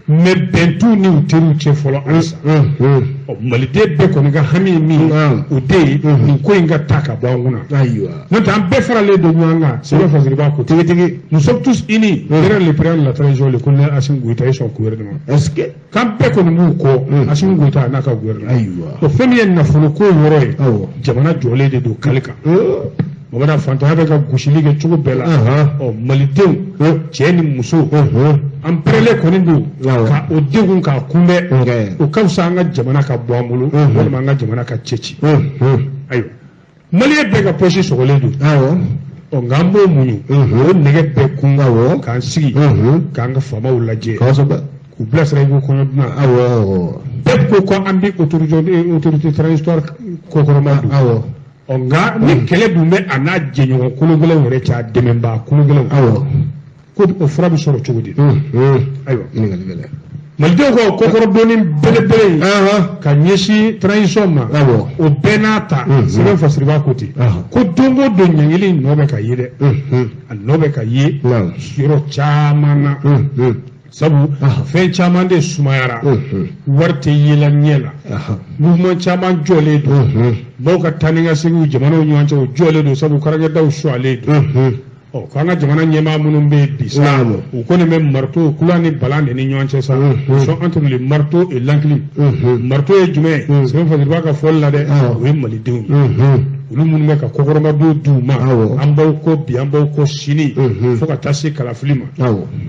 mais bɛn t'u ni u teriw cɛ fɔlɔ halisa. Ɔ maliden bɛɛ kɔni ka hami ye min ye, o de ye nin ko in ka taa ka bɔ an kunna. N'o tɛ, an bɛɛ faralen don ɲɔgɔn kan. Sɛbɛn Fasiriba ko tigitigi. Nous sommes tous unis derrière le président de la transition, le colonel Assimi Goïta et son gouvernement. Est-ce que k'an bɛɛ kɔni b'u kɔ, Assimi Goïta n'a ka gouvernement. Ayiwa. O fɛn min ye nafolo ko yɔrɔ ye, jamana jɔlen de don kali kan. Mamada, fantanya bɛ ka gosili kɛ cogo bɛɛ la. Ɔ malidenw, cɛ ni muso, an pɛrɛlen kɔni don ka o degun k'a kunbɛn. O ka fisa an ka jamana ka bɔ an bolo walima an ka jamana ka cɛ ci. Ayiwa, maliyɛn bɛɛ ka poche sɔgɔlen don. Ɔ nka an b'o muɲu, o nɛgɛ bɛɛ kun, k'an sigi k'an ka faamaw lajɛ, k'u bilasira i ko kɔɲɔ dunan. Bɛɛ ko ko an bɛ autorité transitoire kɔkɔrɔma don. Ɔ nka ni kɛlɛ dun bɛ a n'a jɛɲɔgɔn kologɛlɛnw yɛrɛ cɛ, a dɛmɛbaa kologɛlɛnw, ko o fura bɛ sɔrɔ cogo di? Ayiwa, malidenw ka kɔkɔrɔdonni belebele in ka ɲɛsin transition ma, o bɛɛ n'a ta, sɛbɛn Fasiriba ko ten ko don o don ɲangili in nɔ bɛ ka ye dɛ. A nɔ bɛ ka ye yɔrɔ caman na, sabu fɛn caman de sumayara, wari tɛ yela ɲɛ la, mouvement caman jɔlen don, maaw ka taa ni ka seginw jamanaw ɲɔgɔn cɛ, o jɔlen don, sabu karakɛdaw suwalen don. Ɔ k'an ka jamana ɲɛmaa minnu bɛ yen bi sa, u kɔni bɛ marteau kulan ni balan de ni ɲɔgɔn cɛ sa. Ils sont entre le marteau et l'enclume. Marteau ye jumɛn ye? Sɛbɛn Fasiriba ka fɔli la dɛ, o ye malidenw ye, olu minnu bɛ ka kɔkɔrɔmadon d'u ma, an b'aw kɔ bi, an b'aw kɔ sini, fo ka taa se kalafili ma.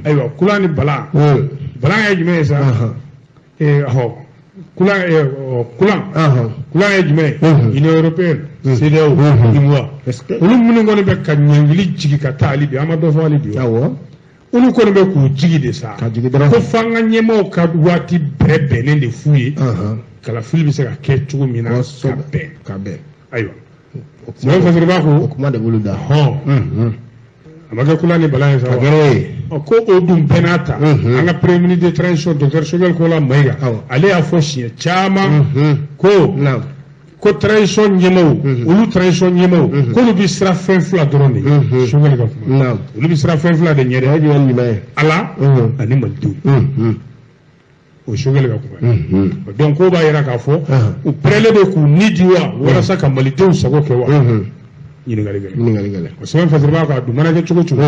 Ayiwa, kulan ni balan, balan ye jumɛn ye sa? Kulan, kulan ye jumɛn ye? Union européenne, CEDEAO, UEMOA, olu minnu kɔni bɛ ka ɲangili jigin ka taa hali bi, an ma dɔ fɔ hali bi, olu kɔni bɛ k'u jigi de sa, ko f'an ka ɲɛmaaw ka waati bɛrɛ bɛnnen de f'u ye, kalafili bɛ se ka kɛ cogo min na ka bɛn. Ayiwa, Sɛbɛn Fasiriba ko o kuma de b'olu da. A ma kɛ kulan ni balan ye sa wa? Ko o dun bɛɛ n'a ta, an ka premier ministre de transition, docteur Choguel Kokalla Maïga, ale y'a fɔ siɲɛ caman ko transition ɲɛmaaw, olu transition ɲɛmaaw, k'olu bɛ siran fɛn fila dɔrɔn de ye. Choguel ka kuma, olu bɛ siran fɛn fila de ɲɛ dɛ, Ala ani malidenw. O Choguel ka kuma ye. Donc ko b'a yira k'a fɔ u pɛrɛlen don k'u ni di wa walasa ka malidenw sago kɛ wa? Ɲininkali gɛlɛn. O sɛbɛn Fasiriba k'a dun mana kɛ cogo cogo,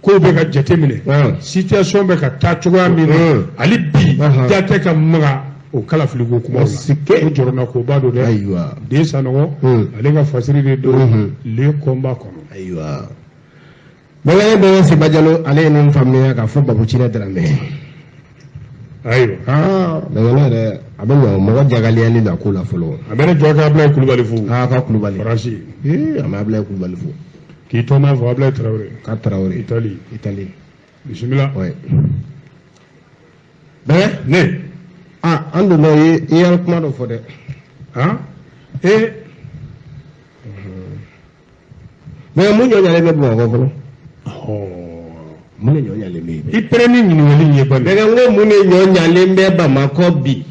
kow bɛ ka jate minɛ, situation bɛ ka taa cogoya min na hali bi, da tɛ ka maga o kalafiliko kumaw la. O jɔrɔna koba don dɛ. Den Sanɔgɔ, ale ka fasiri de don le combat kɔnɔ. Ayiwa, Bɛnkɛ Seba Jalo, ale ye nin faamuya k'a fɔ Babu Cinɛ Daramɛ. Ayiwa. Aa mais ne yɛrɛ a bɛ ɲa mɔgɔ jagaliyali la ko la fɔlɔ. A bɛ ne jɔ ka Ablaye Kulubali fo. Aa ka Kulubali. Faransi. Ee a ma Ablaye Kulubali fo. K'i tɔma fo Ablaye Traoré. Ka Traoré. Italie. Italie. Bisimila. Ouais. Bɛɛ. Ne. Ah an donna i ye kuma dɔ fɔ dɛ. Han. Ee. Mais mun ɲɔ ɲalen bɛ Bamakɔ fɔlɔ. Mun de ɲɔ ɲalen bɛ yen. I pɛrɛn ni ɲininkali in ye bani. Bɛɛ n ko mun de ɲɔ ɲalen bɛ Bamakɔ bi.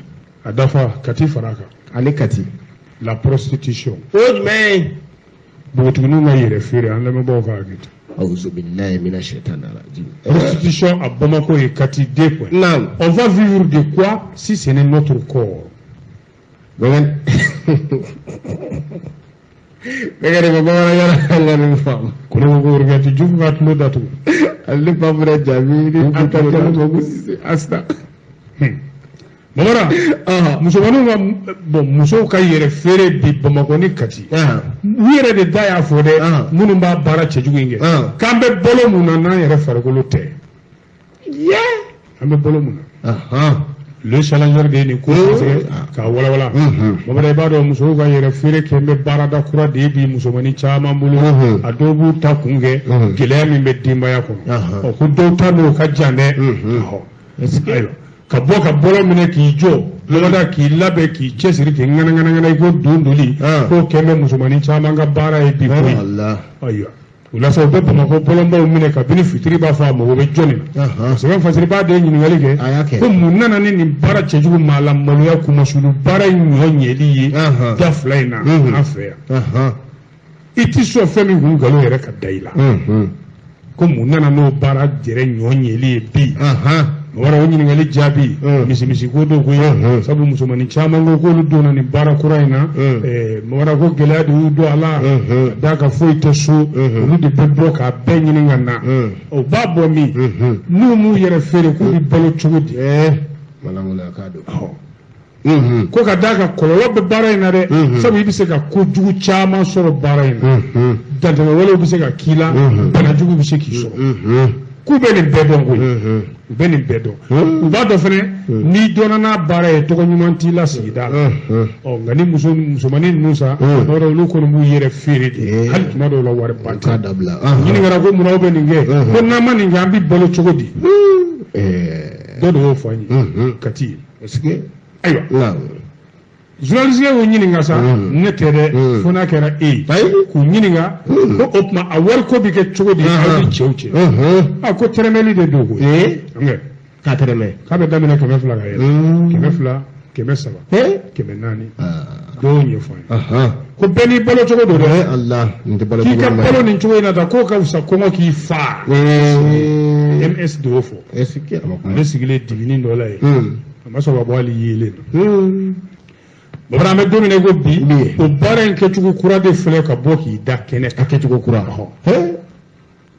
A dafa Kati fara a kan. Ani Kati. La prostitution. O jumɛn ye. Npogotigininw ka yɛrɛ feere an lamɛnbaaw ka hakɛ to. Awuzu bilahi mina shaitani rajim. Prostitution à Bamako et Kati 2 points. Naam. On va vivre de quoi si ce n'est notre corps? Bɛɛ bɛɛ de bɛ bamanankan na nin faamu. Ko ne ko ko Rugati Jufu ka tulo datugu. Ale ba fana jaabi ni an ta jaabi ma ko Sise Asita. Mamara, musomaninw ka bon musow ka yɛrɛ feere bi Bamakɔ ni Kati. U yɛrɛ de da y'a fɔ dɛ minnu b'a baara cɛjugu in kɛ. K'an bɛ balo mun na n'an yɛrɛ farikolo tɛ. An bɛ balo mun na. Le challenger de ye nin ko sɛgɛsɛgɛ k'a walawala. Mamara i b'a dɔn musow ka yɛrɛ feere kɛ bɛ baarada kura de ye bi musomanin caman bolo. A dɔw b'u ta kun kɛ gɛlɛya min bɛ denbaya kɔnɔ. Ɔ ko dɔw ta n'o ka jan dɛ. Ayiwa. Ka bɔ ka bɔlɔ minɛ k'i jɔ lɔgɔda k'i labɛn k'i cɛsiri k'i ŋanaŋanaŋana i ko don doli k'o kɛ bɛ musomanin caman ka baara ye bi koyi. Ayiwa o la sa u bɛ Bamakɔ bɔlɔnbaw minɛ kabini fitiri b'a fɔ a mago bɛ jɔnni na. Sɛbɛn fasiribaa de ye ɲininkali kɛ ko mun nana ni nin baara cɛjugu maa la maloya kumasulu baara in ɲɔ ɲɛli ye da fila in na an fɛ yan. I ti sɔn fɛn min kun nkalon yɛrɛ ka da i la. Ko mun nana n'o baara yɛrɛ ɲɔ ɲɛli ye bi. Wara o ɲininkali jaabi misimisi ko dɔw ko ye sabu musomanin caman ko k'olu donna nin baara kura in na mɔgɔra ko gɛlɛya de y'u don a la ka d'a kan foyi tɛ so olu de bɛ bɔ k'a bɛɛ ɲini ka na o b'a bɔ min n'u m'u yɛrɛ feere k'u bɛ balo cogo di. Ko ka d'a kan kɔlɔlɔ bɛ baara in na dɛ sabu i bɛ se ka kojugu caman sɔrɔ baara in na dantɛmɛ walew bɛ se ka k'i la banajugu bɛ se k'i sɔrɔ. K'u bɛ nin bɛɛ dɔn koyi u bɛ nin bɛɛ dɔn u b'a dɔn fɛnɛ n'i dɔnna n'a baara ye tɔgɔ ɲuman t'i la sigida la ɔ nka ni muso musomanin ninnu sa tuma dɔw olu kɔni b'u yɛrɛ feere de hali tuma dɔw la wari ba tɛ ɲininkara ko munna aw bɛ nin kɛ ko n'an ma nin kɛ an bɛ balo cogo di dɔ de y'o fɔ an ye Kati ayiwa. Journaliste y'o ɲininka sa ne tɛ dɛ fo n'a kɛra e ye k'u ɲininka ko o tuma a wariko bɛ kɛ cogo di aw ni cɛw cɛ a ko tɛrɛmɛli de don koyi k'a tɛrɛmɛ k'a bɛ daminɛ 200 ka yɛlɛ 200 300 400 dɔw ɲɛfɔ an ye ko bɛɛ n'i balo cogo don dɛ k'i ka balo nin cogo in na tan k'o ka fisa kɔngɔ k'i fa MS de y'o fɔ ale sigilen diginin dɔ la yen a ma sɔn ka bɔ hali yeelen na. Bamanan an bɛ don min na i ko bi o baara in kɛcogo kura de filɛ ka bɔ k'i da kɛnɛ kan. A kɛcogo kura.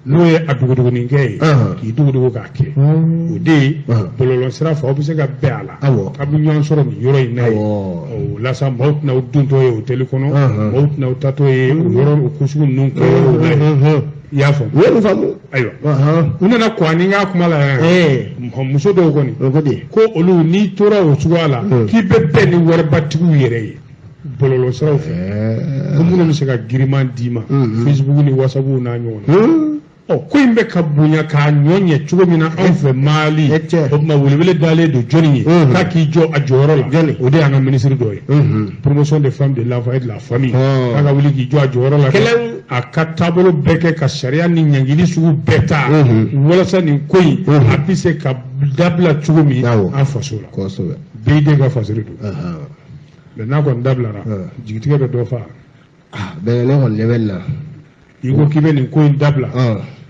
N'o ye a dogodogonin-kɛ ye k'i dogodogo k'a kɛ o de ye bɔlɔlɔsira fɛ aw bɛ se ka bɛn a la aw bɛ ɲɔgɔn sɔrɔ nin yɔrɔ in na ye o la sa maaw tɛna aw dontɔ ye hôtel kɔnɔ maaw tɛna aw taatɔ ye o yɔrɔ o ko sugu ninnu kɛ yɔrɔw la yen. I y'a faamu. U ye nin faamu. Ayiwa u nana kɔn ni n ka kuma la yan muso dɔw kɔni ko olu n'i tora o cogoya la k'i bɛ bɛn ni waribatigiw yɛrɛ ye bɔlɔlɔsiraw fɛ ko minnu bɛ se ka giriman d'i ma Facebook ni WhatsApp n'a ɲɔgɔn na. Ɔ ko in bɛ ka bonya k'a ɲɔ ɲɛ cogo min na anw fɛ Mali o tuma welewele dalen don jɔnni ye k'a k'i jɔ a jɔyɔrɔ la o de y'an ka minisiri dɔ ye promotion des femmes de l'enfant et de la famille k'a ka wuli k'i jɔ a jɔyɔrɔ la a ka taabolo bɛɛ kɛ ka sariya ni ɲangili sugu bɛɛ ta walasa nin ko in a bɛ se ka dabila cogo min an faso la bɛɛ den ka fasiri don mɛ n'a kɔni dabilara jigitigɛ bɛ dɔ fa. Bɛɛ ne kɔni bɛ na. I ko k'i bɛ nin ko in dabila.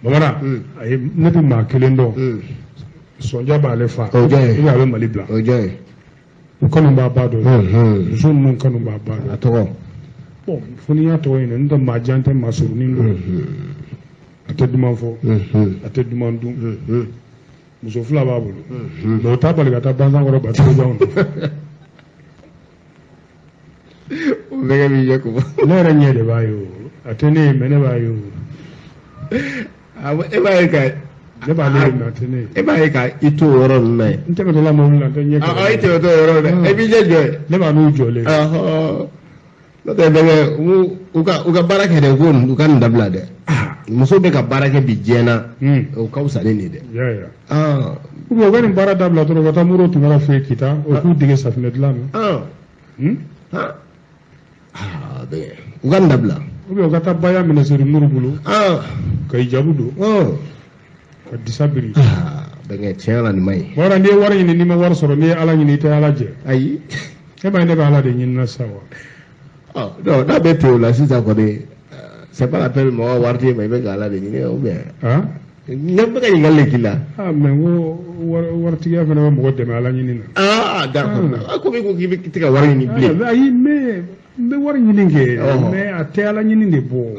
Bamanan ayi ne bɛ maa kelen dɔn sɔnja b'ale fa ou bien a bɛ Mali bila u kanu b'a ba dɔn muso ninnu kanu b'a ba dɔn. A tɔgɔ. Bon fo n'i y'a tɔgɔ ɲini n'o tɛ maa jan tɛ maa surunin don a tɛ duman fɔ a tɛ duman dun muso fila b'a bolo mɛ o t'a bali ka taa bansan kɔrɔ batogojanw nɔfɛ. O bɛɛ b'i ɲɛ ko. Ne yɛrɛ ɲɛ de b'a ye o a tɛ ne ye mɛ ne b'a ye o. E b'a ye ka Ne b'ale ye mais a tɛ ne ye. E b'a ye ka i to o yɔrɔ ninnu na yen. N tɛmɛtɔla mobili la n tɛ ɲɛ kɛrɛ. I tɛmɛtɔ o yɔrɔ dɛ. E b'i ɲɛ jɔ yen. Ne b'a n'u jɔlen. N'o tɛ bɛnkɛ u ka baara kɛ dɛ, u ka nin dabila dɛ. Muso bɛ ka baara kɛ bi diɲɛ na, o ka fisa ni nin dɛ. Ou bien u ka nin baara dabila dɔrɔn u ka taa Modibo Tunkara fɛ yen Kita, o k'u dege safunɛ dilan na. U ka nin dabila. Ou bien u ka taa Baya Minɛseri Nuru bolo. Ka hijabu don. Ka disa biri. Bɛnkɛ tiɲɛ la nin ma ɲi. Bɔra n'i ye wari ɲini n'i ma wari sɔrɔ n'i ye Ala ɲini i tɛ Ala jɛ. Ayi. E b'a ye ne bɛ Ala de ɲini na sisan wa. Non, n'a bɛ ten o la sisan kɔni, c'est pas la peine mɔgɔ wari t'e ma i bɛ ka Ala de ɲini ou bien. Ne bɛ ka ɲininkali de k'i la. Mais n ko waritigiya fana bɛ mɔgɔ dɛmɛ Ala ɲini na. D'accord. Komi i ko k'i bɛ tɛ ka wari ɲini bilen. Ayi mais n bɛ wari ɲini kɛ mais a tɛ Ala ɲini de bɔ.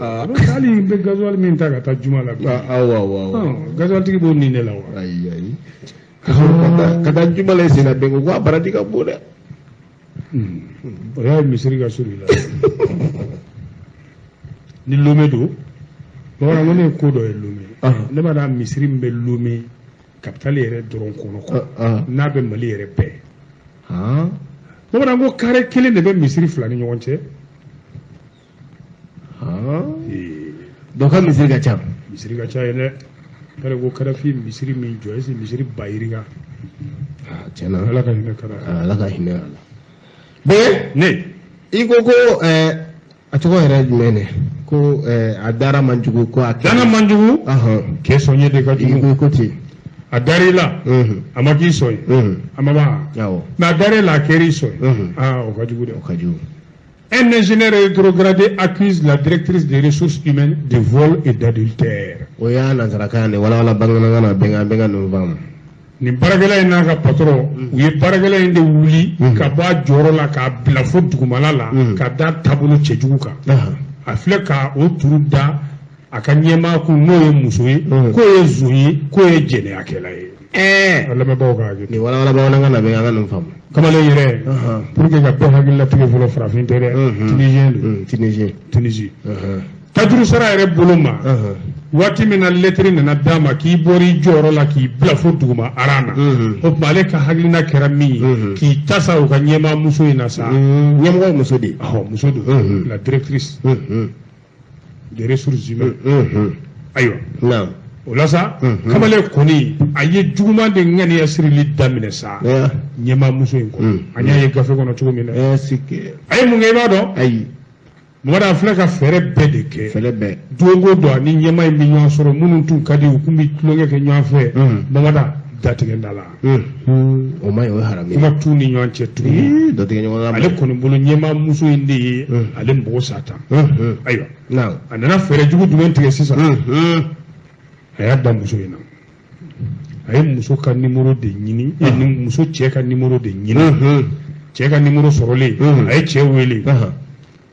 Hali n bɛ gasoil min ta ka taa juma la. Awɔ. Gasoil tigi b'o nin de la wa. Ayi. Ka taa juma la i sen na bɛn ko a baraji ka bon dɛ. O y'a ye misiri ka surun i la. Ni Lomé don, bamanan ko ne ye ko dɔ ye Lomé. Ne b'a dɔn misiri min bɛ Lomé capitale yɛrɛ dɔrɔn kɔnɔ n'a bɛ Mali yɛrɛ bɛɛ. Bamanan ko carré kelen de bɛ misiri fila ni ɲɔgɔn cɛ. Donc ka misiri ka ca. Misiri ka ca yen dɛ. K'ale ko Kadafi misiri min jɔ est-ce que misiri ba yirika. Tiɲɛ na. Ala ka hinɛ Kadafi. Ala ka hinɛ a la. Bɛn ne i ko ko a tɔgɔ yɛrɛ jumɛn dɛ ko a dara man jugu ko a dara man jugu kɛ sɔn ye de ka jugu i ko ten a dar'i la a ma k'i sɔn ye a ma ban mais a dar'i la a kɛr'i sɔn ye o ka jugu dɛ o ka jugu. Un ingénieur rétrogradé accuse la directrice des ressources humaines de vol et d'adultère. O y'a nansarakan de walawala bamanankan na bɛnkan bɛnkan ninnu faamu. Nin baarakɛla in n'a ka patron u ye baarakɛla in de wuli ka bɔ a jɔyɔrɔ la k'a bila fo dugumala la ka da taabolo cɛjugu kan. A filɛ ka o turu da a ka ɲɛmaa kun n'o ye muso ye k'o ye zon ye k'o ye jɛnɛyakɛla ye. A lamɛnbaaw ka hakɛ to. Nin walawala bamanankan na bɛnkan ninnu faamu. Kamalen yɛrɛ pour que ka bɛɛ hakili latigɛ fɔlɔ farafin tɛ dɛ. Tunisien don. Tunisien. Tunisie. Tajuru sara yɛrɛ bolo ma. Waati min na lɛtiri nana d'a ma k'i bɔra i jɔyɔrɔ la k'i bila fo duguma aran na. O tuma ale ka hakilina kɛra min ye k'i ta sa o ka ɲɛmaa muso in na sa. Ɲɛmɔgɔ ye muso de ye. Muso don. La directrice des ressources humaines. Ayiwa. O la sa kamalen kɔni a ye juguman de ŋaniya sirili daminɛ sa ɲɛmaa muso in kɔnɔ. An y'a ye gafe kɔnɔ cogo min na. A ye mun kɛ i b'a dɔn. Ayi. Mamadu a filɛ ka fɛɛrɛ bɛɛ de kɛ. Fɛɛrɛ bɛɛ. Don o don ani ɲɛmaa in bɛ ɲɔgɔn sɔrɔ minnu tun ka di u kun bɛ tulonkɛ kɛ ɲɔgɔn fɛ. Mamadu datigɛ da la. O ma ɲi o ye haramu ye. Kuma t'u ni ɲɔgɔn cɛ tuguni. Datigɛ ɲɔgɔn na. Ale kɔni bolo ɲɛmaa muso in de ye ale mago sa tan. Ayiwa. A nana fɛɛrɛ jugu jumɛn tigɛ sisan. A y'a da muso in na. A ye muso ka nimoro de ɲini. Muso cɛ ka nimoro de ɲini. Cɛ ka nimoro sɔrɔlen. A ye cɛ wele.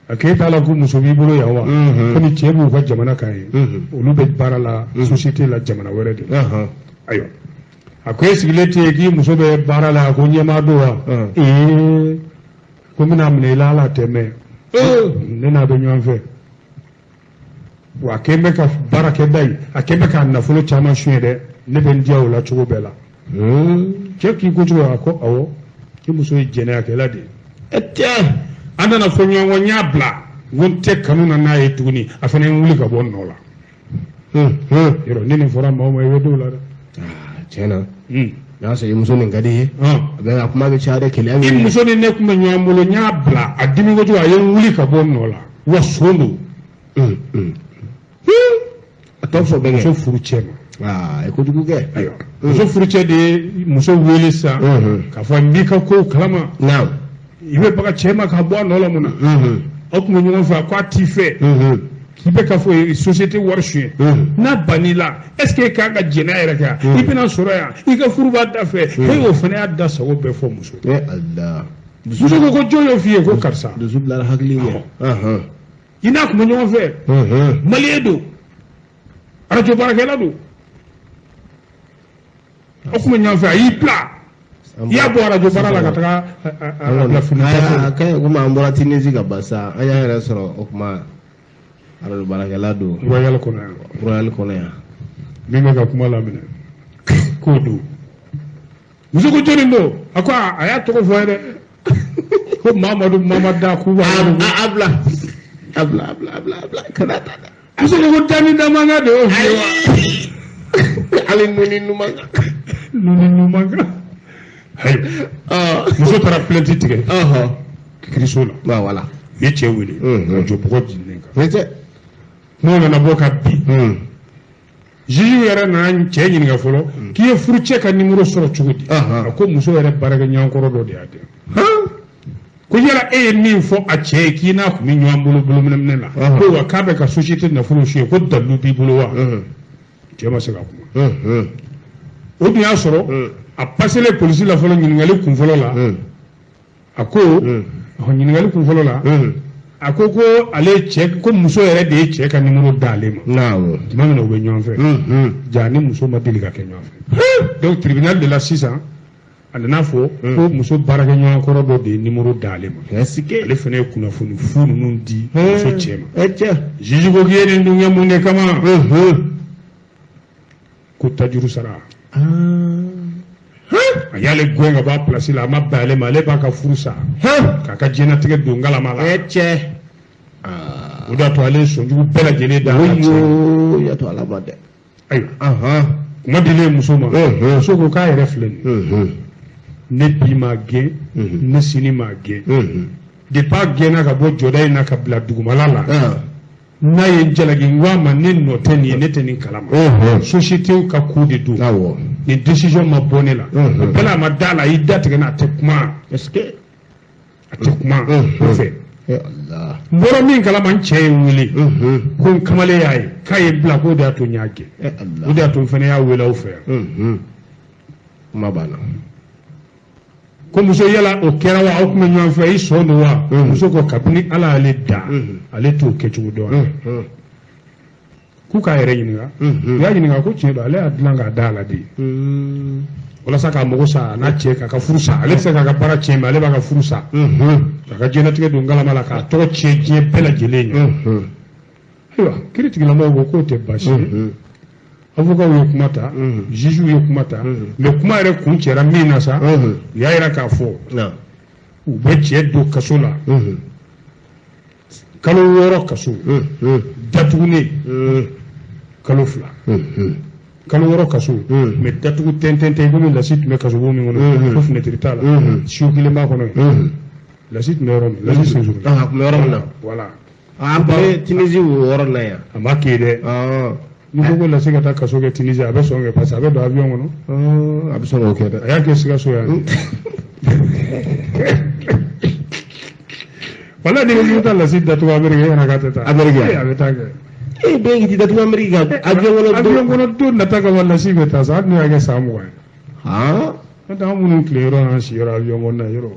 A k'e t'a la ko muso b'i bolo yan wa komi cɛ b'u ka jamana kan ye olu bɛ baara la société la jamana wɛrɛ de ayiwa a ko e sigilen tɛ yen k'i muso bɛ baara la a ko ɲɛmaa don wa ee ko n bɛna minɛ i la ala tɛ mɛn ne n'a bɛ ɲɔgɔn fɛ wa a kɛn bɛ ka baarakɛda in a kɛn bɛ ka nafolo caman suɲɛ dɛ ne bɛ n diya o la cogo bɛɛ la cɛ k'i ko cogo a ko awɔ i muso ye jɛnɛyakɛla de ye. An nana fɔ ɲɔgɔn kɔ n y'a bila n ko n tɛ kanu na n'a ye tuguni a fana ye n wuli ka bɔ n nɔ la. Yɔrɔ ni nin fɔra maa o maa i bɛ don o la dɛ. Tiɲɛ na. N'a sɔrɔ i muso nin ka di i ye. A bɛ a kuma bɛ caya dɛ keleya bɛ. I muso ni ne tun bɛ ɲɔgɔn bolo n y'a bila a dimi kojugu a ye n wuli ka bɔ n nɔ la wa son don. A tɔ fɔ bɛnkɛ. Muso furu cɛ ma. A ye kojugu kɛ. Ayiwa muso furucɛ de ye muso wele sisan. K'a fɔ n b'i ka kow kalama. Naamu. I bɛ baga cɛ ma k'a bɔ a nɔ la mun na. Aw tun bɛ ɲɔgɔn fɛ a ko a t'i fɛ. K'i bɛ ka fɔ société wari suɲɛ. N'a bann'i la est ce que e kan ka jɛnɛya yɛrɛ kɛ i bɛna sɔrɔ yan i ka furu b'a da fɛ. E y'o fana y'a da sago bɛɛ fɔ muso. Muso ko ko jɔn y'o f'i ye ko karisa. Dusu bilara hakili ɲɛ. I n'a tun bɛ ɲɔgɔn fɛ. Maliyɛn don. Arajo baarakɛla don. Aw tun bɛ ɲɔgɔn fɛ a y'i bila. I y'a bɔ arajo baara la ka taga a bila fini ta. A ka ɲi komi an bɔra Tunisie ka ban sa an y'an yɛrɛ sɔrɔ o kuma arajo baarakɛla don. Royal kɔnɔ yan. Royal kɔnɔ yan. Min bɛ ka kuma laminɛ. K'o don. Muso ko jɔnni don? A ko a y'a tɔgɔ fɔ ye dɛ. Ko Mamadu Mamada k'u b'a a bila. A bila a bila a bila a bila kana ta dɛ. Muso ko ko dani damanga de y'o f'i ye wa? Hali nuni numan. Nuni numan kan. Ayiwa. Muso taara plainte tigɛ. Kiiriso la. Voilà. U ye cɛ wele. Ka jɔ bɔgɔ jiginnen kan. Cɛ. N'o nana bɔ ka bin. Juge yɛrɛ nana cɛ ɲininka fɔlɔ k'i ye furucɛ ka numéro sɔrɔ cogo di? A ko muso yɛrɛ baarakɛɲɔgɔn dɔ de y'a di. Ko yala e ye min fɔ a cɛ ye k'i n'a tun bɛ ɲɔgɔn bolo bolominɛ la. Ko wa k'a bɛ ka société nafolo suɲɛ ko dalilu b'i bolo wa? Cɛ ma se ka kuma. O dun y'a sɔrɔ a paselen polisi la fɔlɔ ɲininkali kun fɔlɔ la. A ko ɲininkali kun fɔlɔ la. A ko ko ale cɛ ko muso yɛrɛ de ye cɛ ka numéro d'ale ma. Tuma min na u bɛ ɲɔgɔn fɛ. Ja ni muso ma deli ka kɛ ɲɔgɔn fɛ. Donc tribunal de la sisan a nana fɔ ko muso baarakɛɲɔgɔn kɔrɔ dɔ de ye numéro d'ale ma. Ale fana ye kunnafoni fu ninnu di muso cɛ ma. Juge ko k'i ye nin dun kɛ mun de kama? Ko tajuru sara. A y'ale gɛn ka bɔ a place la, a ma bɛn ale ma, ale b'a ka furu sa. K'a ka diɲɛlatigɛ don galama la. O de y'a to ale ye sɔnjugu bɛɛ lajɛlen da a cɛ ma. Ayiwa. Kuma dilen muso ma. Muso ko k'a yɛrɛ filɛ nin ye. Ne bi ma gɛn, ne sini ma gɛn. Depuis a gɛnna ka bɔ jɔda in na ka bila dugumala la. N'a ye n jalaki n ko a ma ne nɔ tɛ nin ye, ne tɛ nin kalama. Société ka ko de don. Nin décision ma bɔ ne la. O bɛɛ la a ma da la, a y'i da tigɛ n'a tɛ kuma. A tɛ kuma o fɛ. N bɔra min kalama n cɛ ye n wele. Ko n kamalen y'a ye k'a ye n bila k'o de y'a to n y'a gɛn. O de y'a to n fana y'a wele aw fɛ yan. Kuma banna. Ko muso yala o kɛra wa aw tun bɛ ɲɔgɔn fɛ i sɔn don wa? Muso ko kabini Ala y'ale da ale t'o kɛcogo dɔn. K'u k'a yɛrɛ ɲininka. U y'a ɲininka ko tiɲɛ don ale y'a dilan k'a da a la de. Walasa k'a mago sa a n'a cɛ k'a ka furu sa ale tɛ se k'a ka baara tiɲɛ mais ale b'a ka furu sa. K'a ka diɲɛlatigɛ don galama la k'a tɔgɔ tiɲɛ diɲɛ bɛɛ lajɛlen ɲɛ. Ayiwa kiiri tigilamɔgɔw ko k'o tɛ baasi ye. Avocat ye kuma ta, juge ye kuma ta, mais kuma yɛrɛ kun cɛra min na sa, u y'a yira k'a fɔ u bɛ cɛ don kaso la kalo 6 kaso datugunen kalo 2 kalo 6 kaso mais datugu tɛntɛn tɛ komi lasi tun bɛ kaso bon min kɔnɔ ko fenêtre t'a la siyo kelen b'a kɔnɔ yen lasi tun bɛ yɔrɔ min lasi sensurula a tun bɛ yɔrɔ min na voilà a bɛ Tunisie o yɔrɔ la yan a ma kɛ dɛ. N'i ko ko lase ka taa kaso kɛ Tunisie a bɛ sɔn kɛ parce que a bɛ don avion kɔnɔ. A bɛ sɔn k'o kɛ dɛ. A y'a kɛ Sikaso yan. Wala ni ko k'i bɛ taa lasi datugu Amérique e yɛrɛ k'a tɛ taa. Amérique a bɛ taa kɛ. E bɛɛ k'i datugu Amérique kan avion kɔnɔ don. Avion kɔnɔ don nata kama lasi bɛ taa sa hali n'o y'a kɛ san 20 ye. N'o tɛ anw minnu tile yɔrɔ n'an si yɔrɔ avion kɔnɔ na yɔrɔ.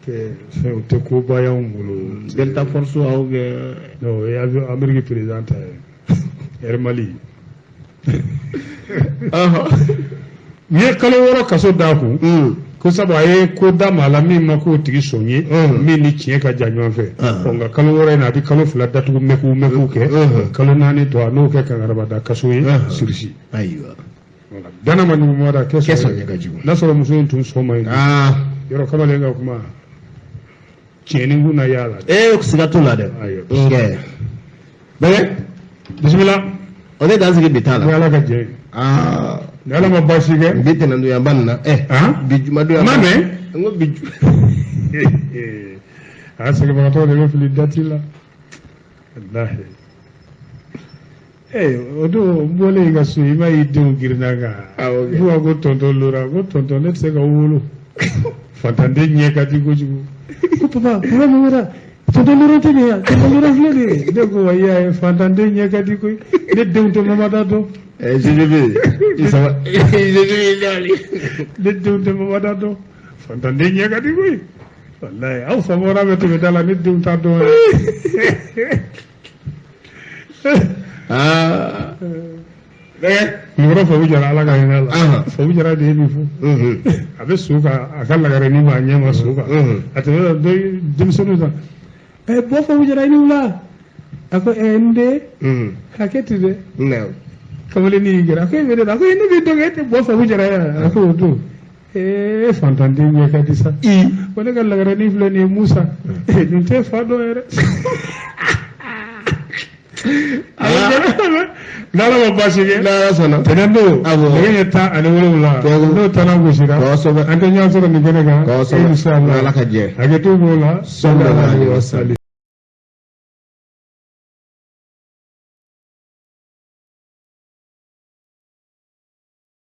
Fɛn o tɛ koba y'anw bolo. Delta Force aw bɛ. Non o ye avion Amérique président ta ye. Air Mali. U ye kalo 6 kaso d'a kun. Ko sabu a ye ko da maa la min ma k'o tigi sɔn ye. Min ni tiɲɛ ka jan ɲɔgɔn fɛ. Ɔ nka kalo 6 in na a bɛ kalo 2 datugu mɛku mɛku kɛ. Kalo 4 tɔ a n'o kɛ kankarabada kaso ye surisi. Ayiwa. Voilà dana ma ɲugun mɔgɔ da kɛ sɔn ye ka jugu. N'a sɔrɔ muso in tun sɔn ma ye. Yɔrɔ kamalen ka kuma tiɲɛni kun na y'a la. Ee siga t'o la dɛ. Ayiwa. Bɛɛ. Bisimila. O ne dan sigi bi t'a la. Ni Ala ka jɛ ye. Ni Ala ma baasi kɛ. Bi tɛnɛndonya ba nin na. Bi jumadonya. Ma mɛn. N ko bi. A sɛgɛnbagatɔ de bɛ fili dati la. Walahi. O don n bɔlen i ka so i m'a y'i denw girinna kan. Awɔ. N'u ko tonton Lora ko tonton ne tɛ se ka wolo. Fantanden ɲɛ ka di kojugu. Ko papa papa Mamada. Tonton Lora tɛ nin ye tonton Lora filɛ nin ye. Ne ko wa i y'a ye fantanden ɲɛ ka di koyi. Ne denw tɛ Mamada dɔn. GGB i saba GGB ne denw tɛ Mamada dɔn. Fantanden ɲɛ ka di koyi. Walayi aw fa bɔra bɛ tɛmɛ da la ne denw t'a dɔn yɛrɛ. Kulukɔrɔ Fabu Jara Ala ka hinɛ la. Fabu Jara de ye nin fɔ. A bɛ so kan a ka lagarenin b'a ɲɛ ma so kan. A tɛmɛ denmisɛnninw ta. Bɔ Fabu Jara i ni wula. A ko n den. Hakɛ ti dɛ. Kamalen y'i gɛrɛ, a ko e bɛ ne la, a ko ne b'i dɔn, e tɛ bɔ Fabu Jara ye, a ko o don. Ee, fantanden ɲɛ ka di sa. Ko ne ka lagaranin filɛ nin ye Musa, nin tɛ fa dɔn yɛrɛ. N'Ala ma baasi kɛ, N'Ala sɔnna. Tɛnɛn don, Awɔ. nɛgɛ ɲɛ 17, n'o tanna gosira, Kosɛbɛ. an tɛ ɲɔgɔn sɔrɔ nin kɛnɛ kan. Kosɛbɛ. Inshallah. N'Ala ka jɛ. Hakɛto b'o la. Sallallahu alaihi wasallam.